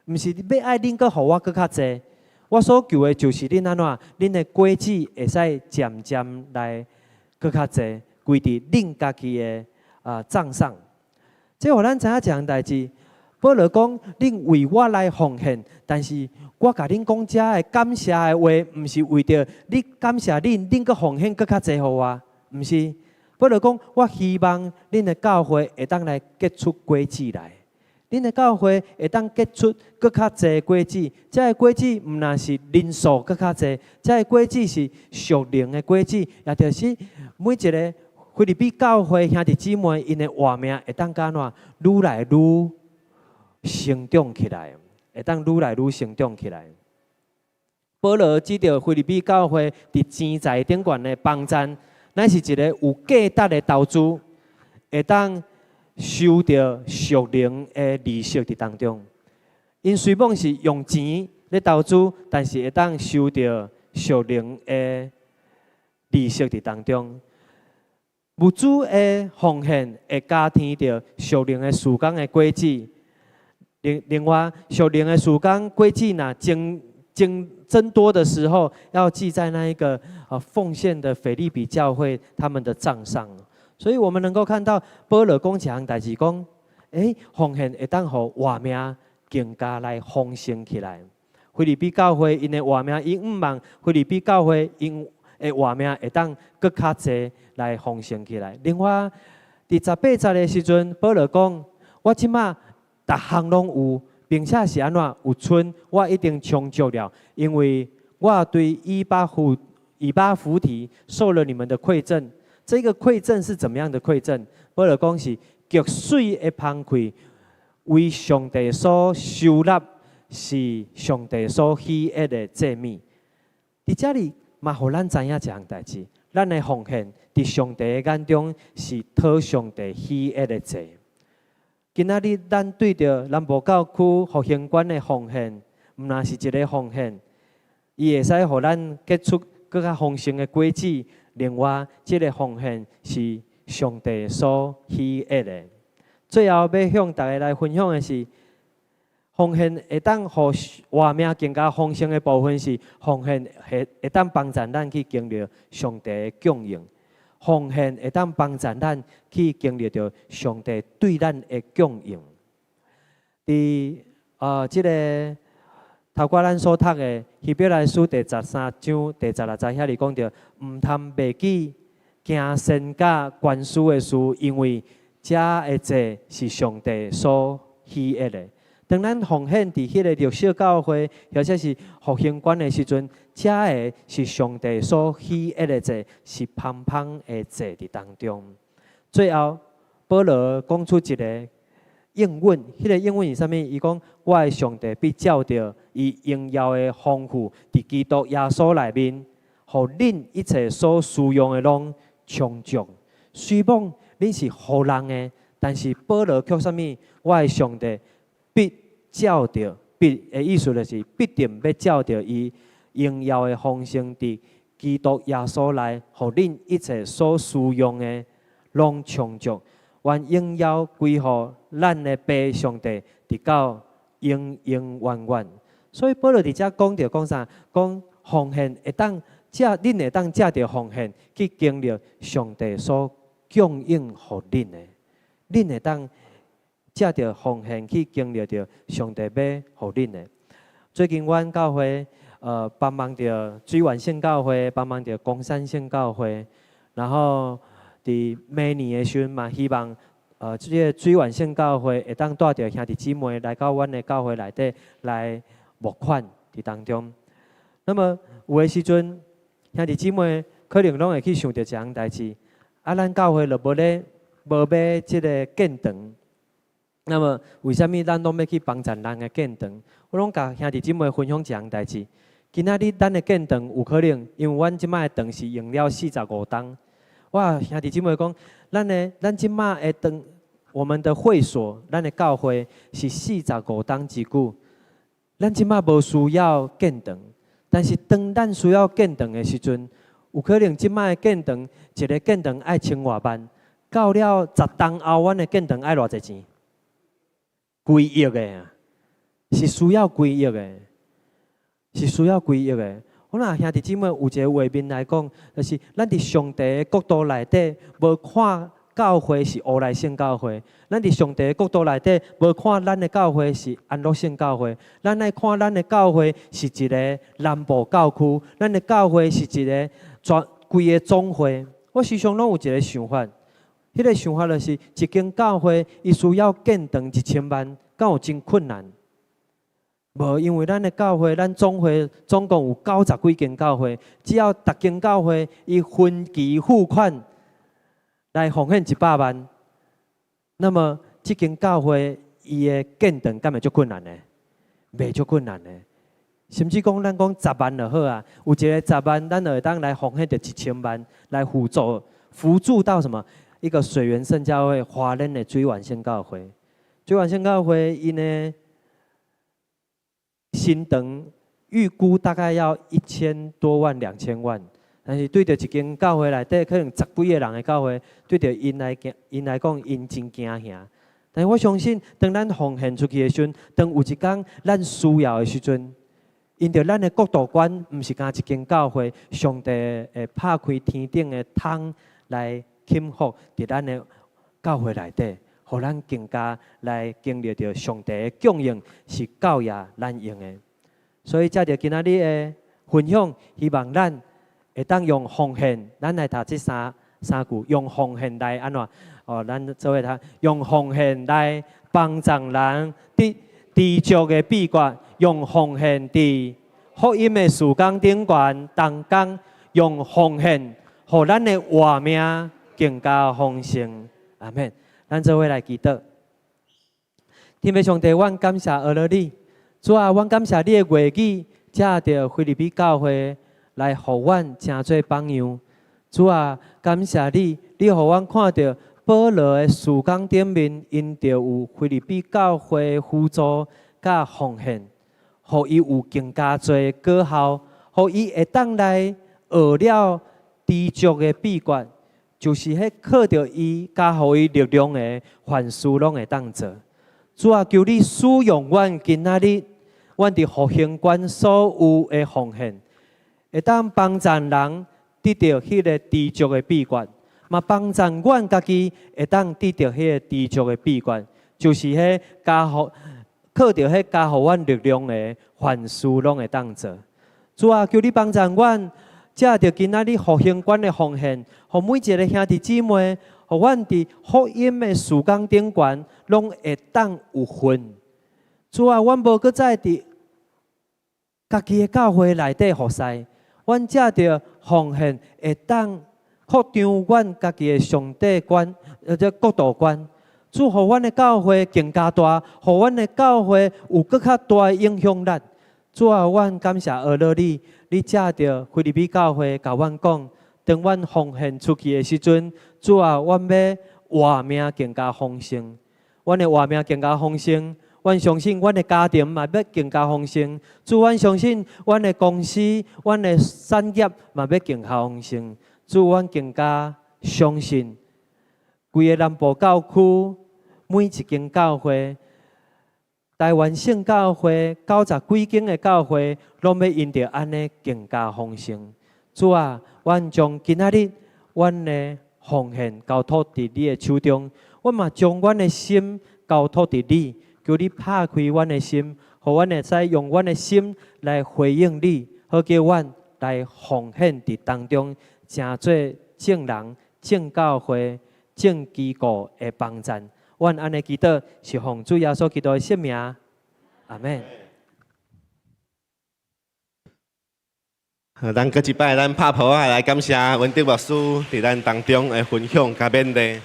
Speaker 5: 毋是欲愛恁閣予我閣較濟。我所求的就是恁按怎，恁的果子會使漸漸來閣較濟，歸佇恁家己的帳上。這予咱知影一項代誌。保羅講，恁為我來奉獻，但是我共恁講這个感謝的話，毋是為著你感謝恁，恁閣奉獻閣較濟予我，毋是。保羅講，我希望恁的教會會當來結出果子來。恁的教會會當結出閣較濟果子，這个果子毋但是人數閣較濟，這个果子是屬靈的果子，也就是每一个腓立比教會兄弟姊妹，𪜶的活命會當按怎愈來愈成長起來，會當愈來愈成長起來。保羅指著腓立比教會佇錢財頂懸的幫贊，乃是一个有價值的投資，會當收著屬靈的利息佇當中。𪜶雖罔是用錢咧投資，但是會當收著屬靈的利息佇當中。物資的奉獻會加添著屬靈的事工的果子。另外，屬靈的事工果子若增多的時候，要記在那一個奉獻的腓立比教會他們的帳上。所以我們能夠看到保羅講一項代誌，講，奉獻會當予活命更加來豐盛起來。腓立比教會𪜶的活命，伊向望腓立比教會𪜶的活命會當閣較濟來豐盛起來。另外，佇18節的時陣，保羅講：我這馬逐項攏有，並且是按怎有賰，我已經充足了，因為我對以巴弗提受了你們的饋贈。這個饋贈是怎麼樣的饋贈？保羅講是極媠的芳氣，為上帝所收納，是上帝所喜悅的祭物。佇這裡嘛，予咱知影一項代誌，咱的奉獻佇上帝的眼中是討上帝喜悅的祭。今仔日咱對著南部教區復興館的奉獻，毋但是一个奉獻，伊會使予咱結出閣較豐盛的果子。另外，這个奉獻是上帝所喜悅的。最後欲向大家來分享的是，奉獻會當予活命更加豐盛的部分是，奉獻會當幫助咱去經歷上帝的供應。奉獻會當幫助咱去經歷著上帝對咱的供應。佇這个頭拄咱所讀的希伯來書第13章第16節遐裡講著，毋通忘記行善佮關輸的事，因為這的祭是上帝所喜悅的。當咱奉獻佇彼個綠色教會，或者是復興館的時陣，這个是上帝所喜悅的祭，是芳芳的祭佇當中。最後，保羅講出一个應允，彼个應允是啥物？伊講：我的上帝必照著伊榮耀的豐富，佇基督耶穌內面，予恁一切所需用的攏充足。雖罔恁是予人的，但是保羅卻啥物？我的上帝必照著，必的意思就是必定欲照著伊榮耀的豐盛，佇基督耶穌內，予恁一切所需用的攏充足。願榮耀歸予咱的父上帝，直到永永遠遠。所以保羅佇遮講著講啥？講奉獻會當藉，恁會當藉著奉獻去經歷上帝所供應予恁的，恁會當藉著奉獻去經歷著上帝欲予恁的。最近阮教會幫忙著水源聖教會，幫忙著岡山聖教會，然後佇明年的時陣嘛，希望這个水源聖教會會當帶著兄弟姊妹來到阮的教會內底來募款佇當中。那麼有的時陣，兄弟姊妹可能攏會去想著一項代誌，啊，咱教會就無咧無買這个建堂。那麼為啥物咱攏欲去幫贊人的建堂？我攏共兄弟姊妹分享一項代誌。今仔日咱的建堂有可能，因為阮這擺的堂是用了45冬。我兄弟姊妹講，咱的咱這擺的堂，我們的會所，咱的教會是四十五冬之久。咱這擺無需要建堂，但是當咱需要建堂的時陣，有可能這擺的建堂，一个建堂愛千外萬，到了10冬後，阮的建堂愛偌濟錢？幾億的啊，是需要幾億的，是需要幾億的。我若兄弟姊妹有一个畫面來講，就是咱佇上帝的國度內底，無看教會是烏來聖教會；咱佇上帝的國度內底，無看咱的教會是安樂聖教會。咱愛看咱的教會是一个南部教區，咱的教會是一个全規个總會。我時常攏有一个想法，彼个想法就是一間教會，伊需要建堂1000萬，敢有真困難？無，因為咱的教會，咱總會總共有90幾間教會，只要逐間教會伊分期付款來奉獻100萬，那麼這間教會伊的建堂敢會足困難呢？袂足困難的。甚至講咱講十萬就好啊，有一个十萬，咱就會當來奉獻著1000萬來輔助輔助到什麼？一個水源聖教會華人的水源聖教會，水源聖教會𪜶的新堂預估大概要1000多萬、2000萬，但是對著一間教會內底可能十幾个人的教會，對著𪜶來講，𪜶來講，𪜶真驚嚇。但是我相信，當咱奉獻出去的時陣，當有一工咱需要的時陣，因著咱的國度觀，毋是干一間教會，上帝會拍開天頂的窗來傾福佇咱的教會內底，予咱更加來經歷著上帝的供應是夠額咱用的。所以藉著今仔日的分享，希望咱會當用奉獻，咱來讀這三句，用奉獻來按怎？哦，咱做伙讀，用奉獻來幫助人得知足的秘訣，用奉獻佇福音的事工頂懸同工，用奉獻予咱的活命更加豐盛。阿們。咱做伙來祈禱。天父上帝，阮感謝阿羅你，主啊，阮感謝你的話語，藉著腓立比教會來予阮成做榜樣。主啊，感謝你，你予阮看著保羅的事工頂面，因著有腓立比教會輔助佮奉獻，予伊有更加濟果效，予伊會當來學了知足的秘訣，就是彼靠著伊加予伊力量的，凡事攏會當做。主啊，求你使用阮今仔日，阮佇復興館所有的奉獻，會當幫助人得著彼个知足的秘訣，嘛幫助阮家己會當得著彼个知足的秘訣，就是彼加予靠靠著彼加予阮力量的，凡事攏會當做。主啊，求你幫助阮，藉著今仔日復興館的奉獻，予每一个兄弟姊妹，予阮佇福音的事工頂懸，攏會當有份。主啊，阮無閣再佇家己的教會內底服侍，阮藉著奉獻會當擴張阮家己的上帝觀，或者國度觀。主，予阮的教會更加大，予阮的教會有閣較大的影響力。主啊，阮感謝阿樂你，你藉著腓立比教會共阮講，當阮奉獻出去的時陣，主啊，阮欲活命更加豐盛，阮的活命更加豐盛。阮相信阮的家庭嘛欲更加豐盛。主，阮相信阮的公司、阮的產業嘛欲更加豐盛。主，阮更加相信，規個南部教區每一間教會，台灣省教會90幾間的教會，攏欲因著按呢更加豐盛。主啊，阮將今仔日阮的奉獻交託佇你的手中，阮嘛將阮的心交託佇你，求你拍開阮的心，予阮會使用阮的心來回應你，好叫阮來奉獻佇當中，成做眾人、眾教會、眾機構的幫贊。阮按呢祈禱，是奉主耶穌基督的聖名，阿們。
Speaker 4: 好，咱閣一擺，咱拍噗仔來感謝文德牧師佇咱當中的分享佮勉勵。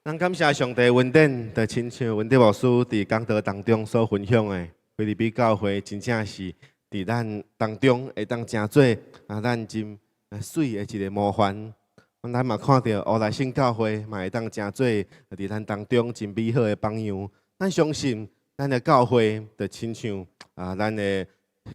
Speaker 4: 咱感謝上帝恩典，就親像文德牧師佇講道當中所分享的，腓立比教會真正是佇咱當中會當成做啊，咱真媠的一个模範。咱嘛看著烏來聖教會嘛會當成做佇咱當中真美好的榜樣。咱相信咱的教會就親像啊，咱的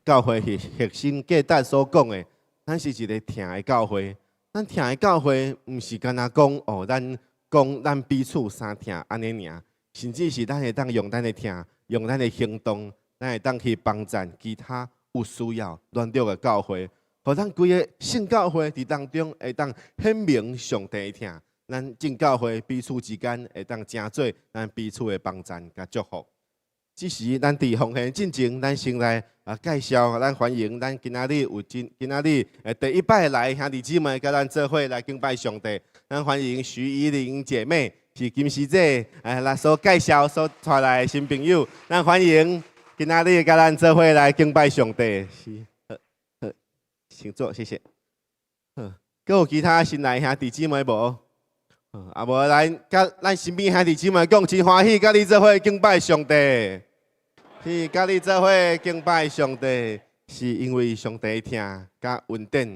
Speaker 4: 教會核心價值所講的，咱是一个疼的教會。咱疼的教會，毋是干焦講哦，咱講咱彼此相疼按呢爾，甚至是咱會當用咱的疼，用咱的行動，咱會當去幫贊其他有需要軟弱的教會。予咱規个聖教會佇當中會當顯明上帝的疼，咱眾教會彼此之間會當成做咱彼此的幫贊佮祝福。這時，咱佇奉獻進前，咱先來啊介紹，咱歡迎咱今仔日有真今仔日第一擺來兄弟姊妹佮咱做伙來敬拜上帝。咱歡迎徐怡玲姐妹，是金師姐來所介紹所帶來的新朋友。咱歡迎今仔日佮咱做伙來敬拜上帝。是。請坐，謝謝。好，閣有其他新來兄弟姊妹無？啊無來，佮咱身邊兄弟姊妹講，真歡喜，佮你做伙敬拜上帝。是，佮你做伙敬拜上帝，是因為上帝疼佮恩典，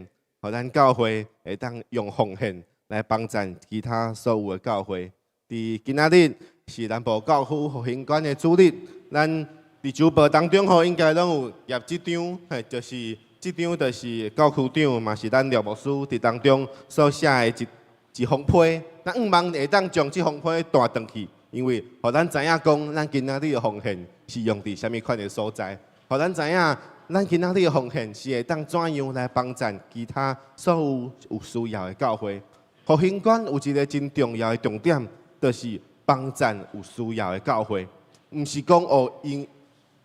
Speaker 4: 予咱教會會當用奉獻來幫贊其他所有的教會。佇今仔日是南部教區復興館的主日，咱佇週報當中吼，應該攏有頁這張，嘿，就是。這張就是教區長，嘛是咱廖牧師佇當中所寫的一封批。咱向望會當將這封批帶轉去，因為予咱知影講，咱今仔日的奉獻是用佇啥物款的所在，予咱知影咱今仔日的奉獻是會當怎樣來幫贊其他所有有需要的教會。復興館有一个真重要的重點，就是幫贊有需要的教會，毋是講哦，𪜶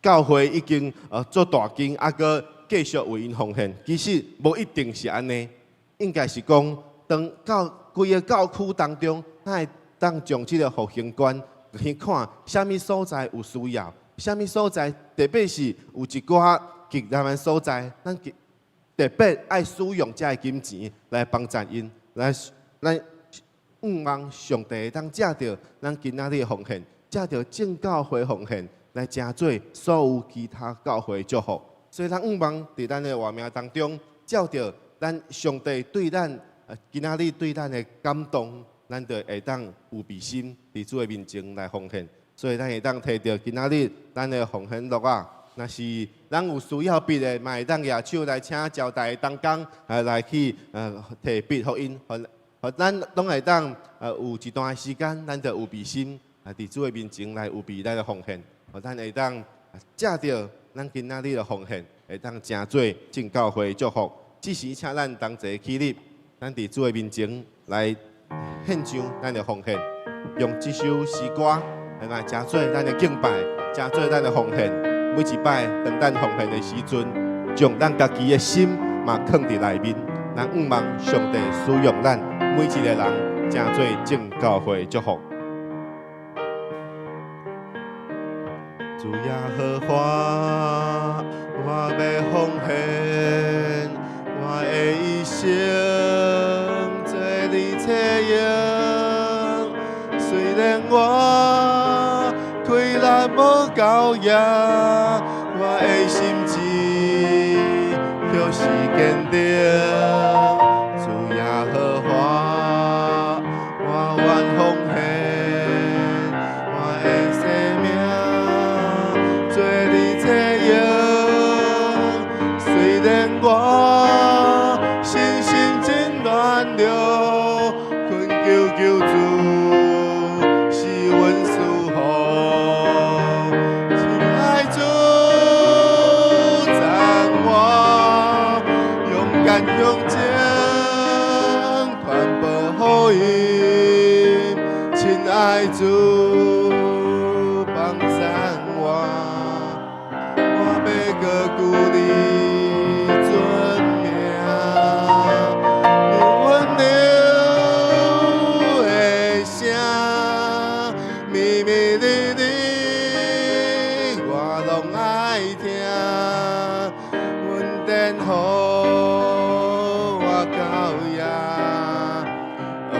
Speaker 4: 教會已經做大間，啊閣繼續為𪜶奉獻，其實無一定是按呢，應該是講，當教規个教區當中，咱會當將這个復興館去看，啥物所在有需要，啥物所在特別是有一寡極難的所在，咱特別愛使用這个金錢來幫贊𪜶，來咱向望上帝會當藉著咱今仔日的奉獻，藉著眾教會奉獻來成做所有其他教會祝福。所以，咱向望佇咱的活命當中，照著咱上帝對咱今仔日對咱的感動，咱就會當有備心佇主的面前來奉獻。所以，咱會當提著今仔日咱的奉獻簿仔，若是咱有需要筆的，嘛會當舉手來請招待的同工來去提筆予𪜶，予咱攏會當有一段時間，咱就有備心佇主的面前來預備咱的奉獻，予咱會當藉著咱今仔日的奉獻，會當成做眾教會祝福。這時，請咱同齊起立，咱佇主的面前來獻上咱的奉獻，用這首詩歌來成做咱的敬拜，成做咱的奉獻。每一擺當咱奉獻的時陣，將咱家己的心嘛囥佇內面，咱向望上帝使用咱每一個人，成做眾教會祝福。主耶和華，我欲奉獻我的一生，做你冊用。雖然我氣力無夠額，我的心志卻是堅定。主耶和華，我願奉獻我的生命，做你冊用。雖然我身心真軟弱，懇求救主賜阮賜福。親愛主讚我，勇敢向前，傳播福音。親愛主幫贊我，我欲高舉你尊名，你溫柔的聲，绵綿膩膩，我攏愛聽。恩典予我到遐，呵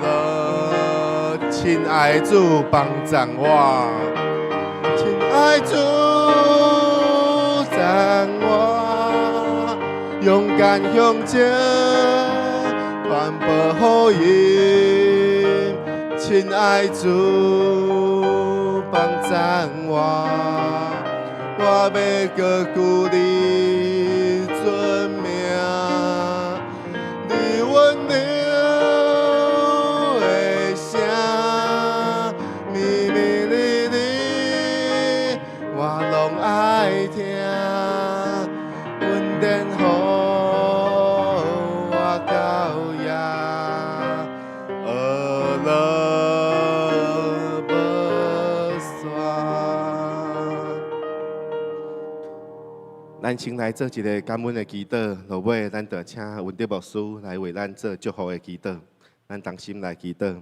Speaker 4: 咾，親愛主幫贊我，親愛主讚我，勇敢向前，傳播福音。親愛主幫贊我，我欲高舉你尊名，你溫柔的聲，綿綿膩膩，我攏愛聽。恩典予我到遐，呵咾無煞。咱先來做一个感恩的祈禱，落尾咱就請文德牧師來為咱做祝福的祈禱。咱同心來祈禱。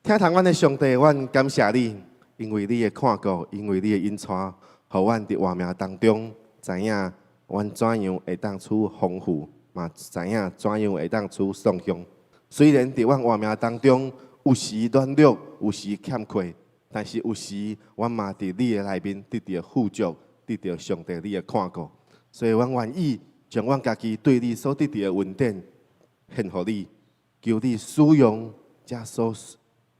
Speaker 4: 疼痛阮的上帝，阮感謝你，因為你的看顧，因為你的引帶，予阮佇活命當中知影阮怎樣會當處豐富，嘛知影怎樣會當處送向。雖然佇阮活命當中有時軟弱，有時欠缺，但是有時阮嘛佇你的內面得著富足，得著上帝你的看顧。所以，阮願意將阮家己對你所得著的恩典獻予你，求你使用這所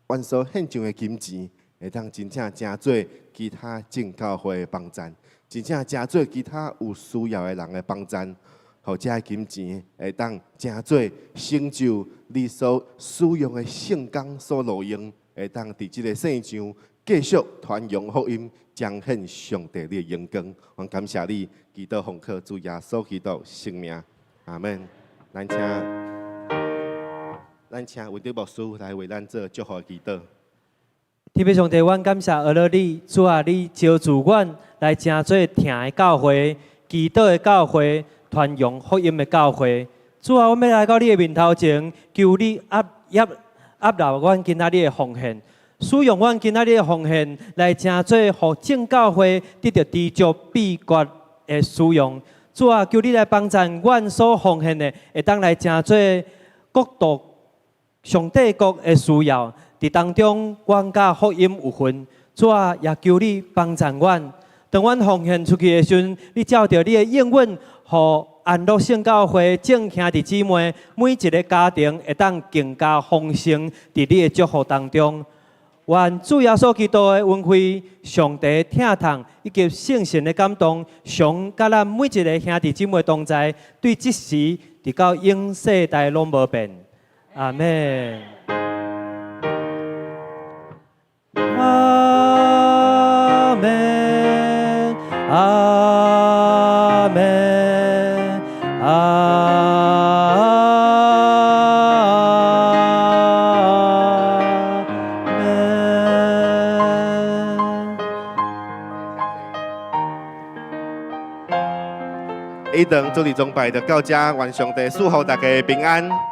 Speaker 4: 阮所獻上的金錢，會當真正成做其他眾教會的幫贊，真正成做其他有需要的人的幫贊，予這金錢會當成做成就你所使用的聖工所路用，會當佇這个世上繼續傳揚福音，彰顯上帝你的榮光。阮感謝你，祈禱奉靠主耶穌基督聖名，阿門。咱請文德牧師來為咱做祝福的祈禱。
Speaker 5: 天父上帝，阮感謝呵咾你，主啊，你召聚阮來成做疼的教會、祈禱的教會、傳揚福音的教會。主啊，阮欲來到你的面頭前，求你接納阮今仔日的奉獻，使用阮今仔日的奉獻來成做予眾教會得著知足秘訣的使用。主啊，求你來幫贊阮所奉獻的，會當來成做國度上帝國的需要。佇當中，阮佮福音有份。主啊，也求你幫贊阮。當阮奉獻出去的時陣，你照著你的應允，予安樂聖教會眾兄弟姊妹每一个家庭會當更加豐盛，佇你的祝福當中。願主耶穌基督的恩惠、上帝疼痛以及聖神的感動，常佮咱每一个兄弟姊妹同在，對這時直到永世代攏無變。阿們。阿們，阿們，阿們。
Speaker 4: 以堂主日崇拜就到遮，願上帝賜予大家平安。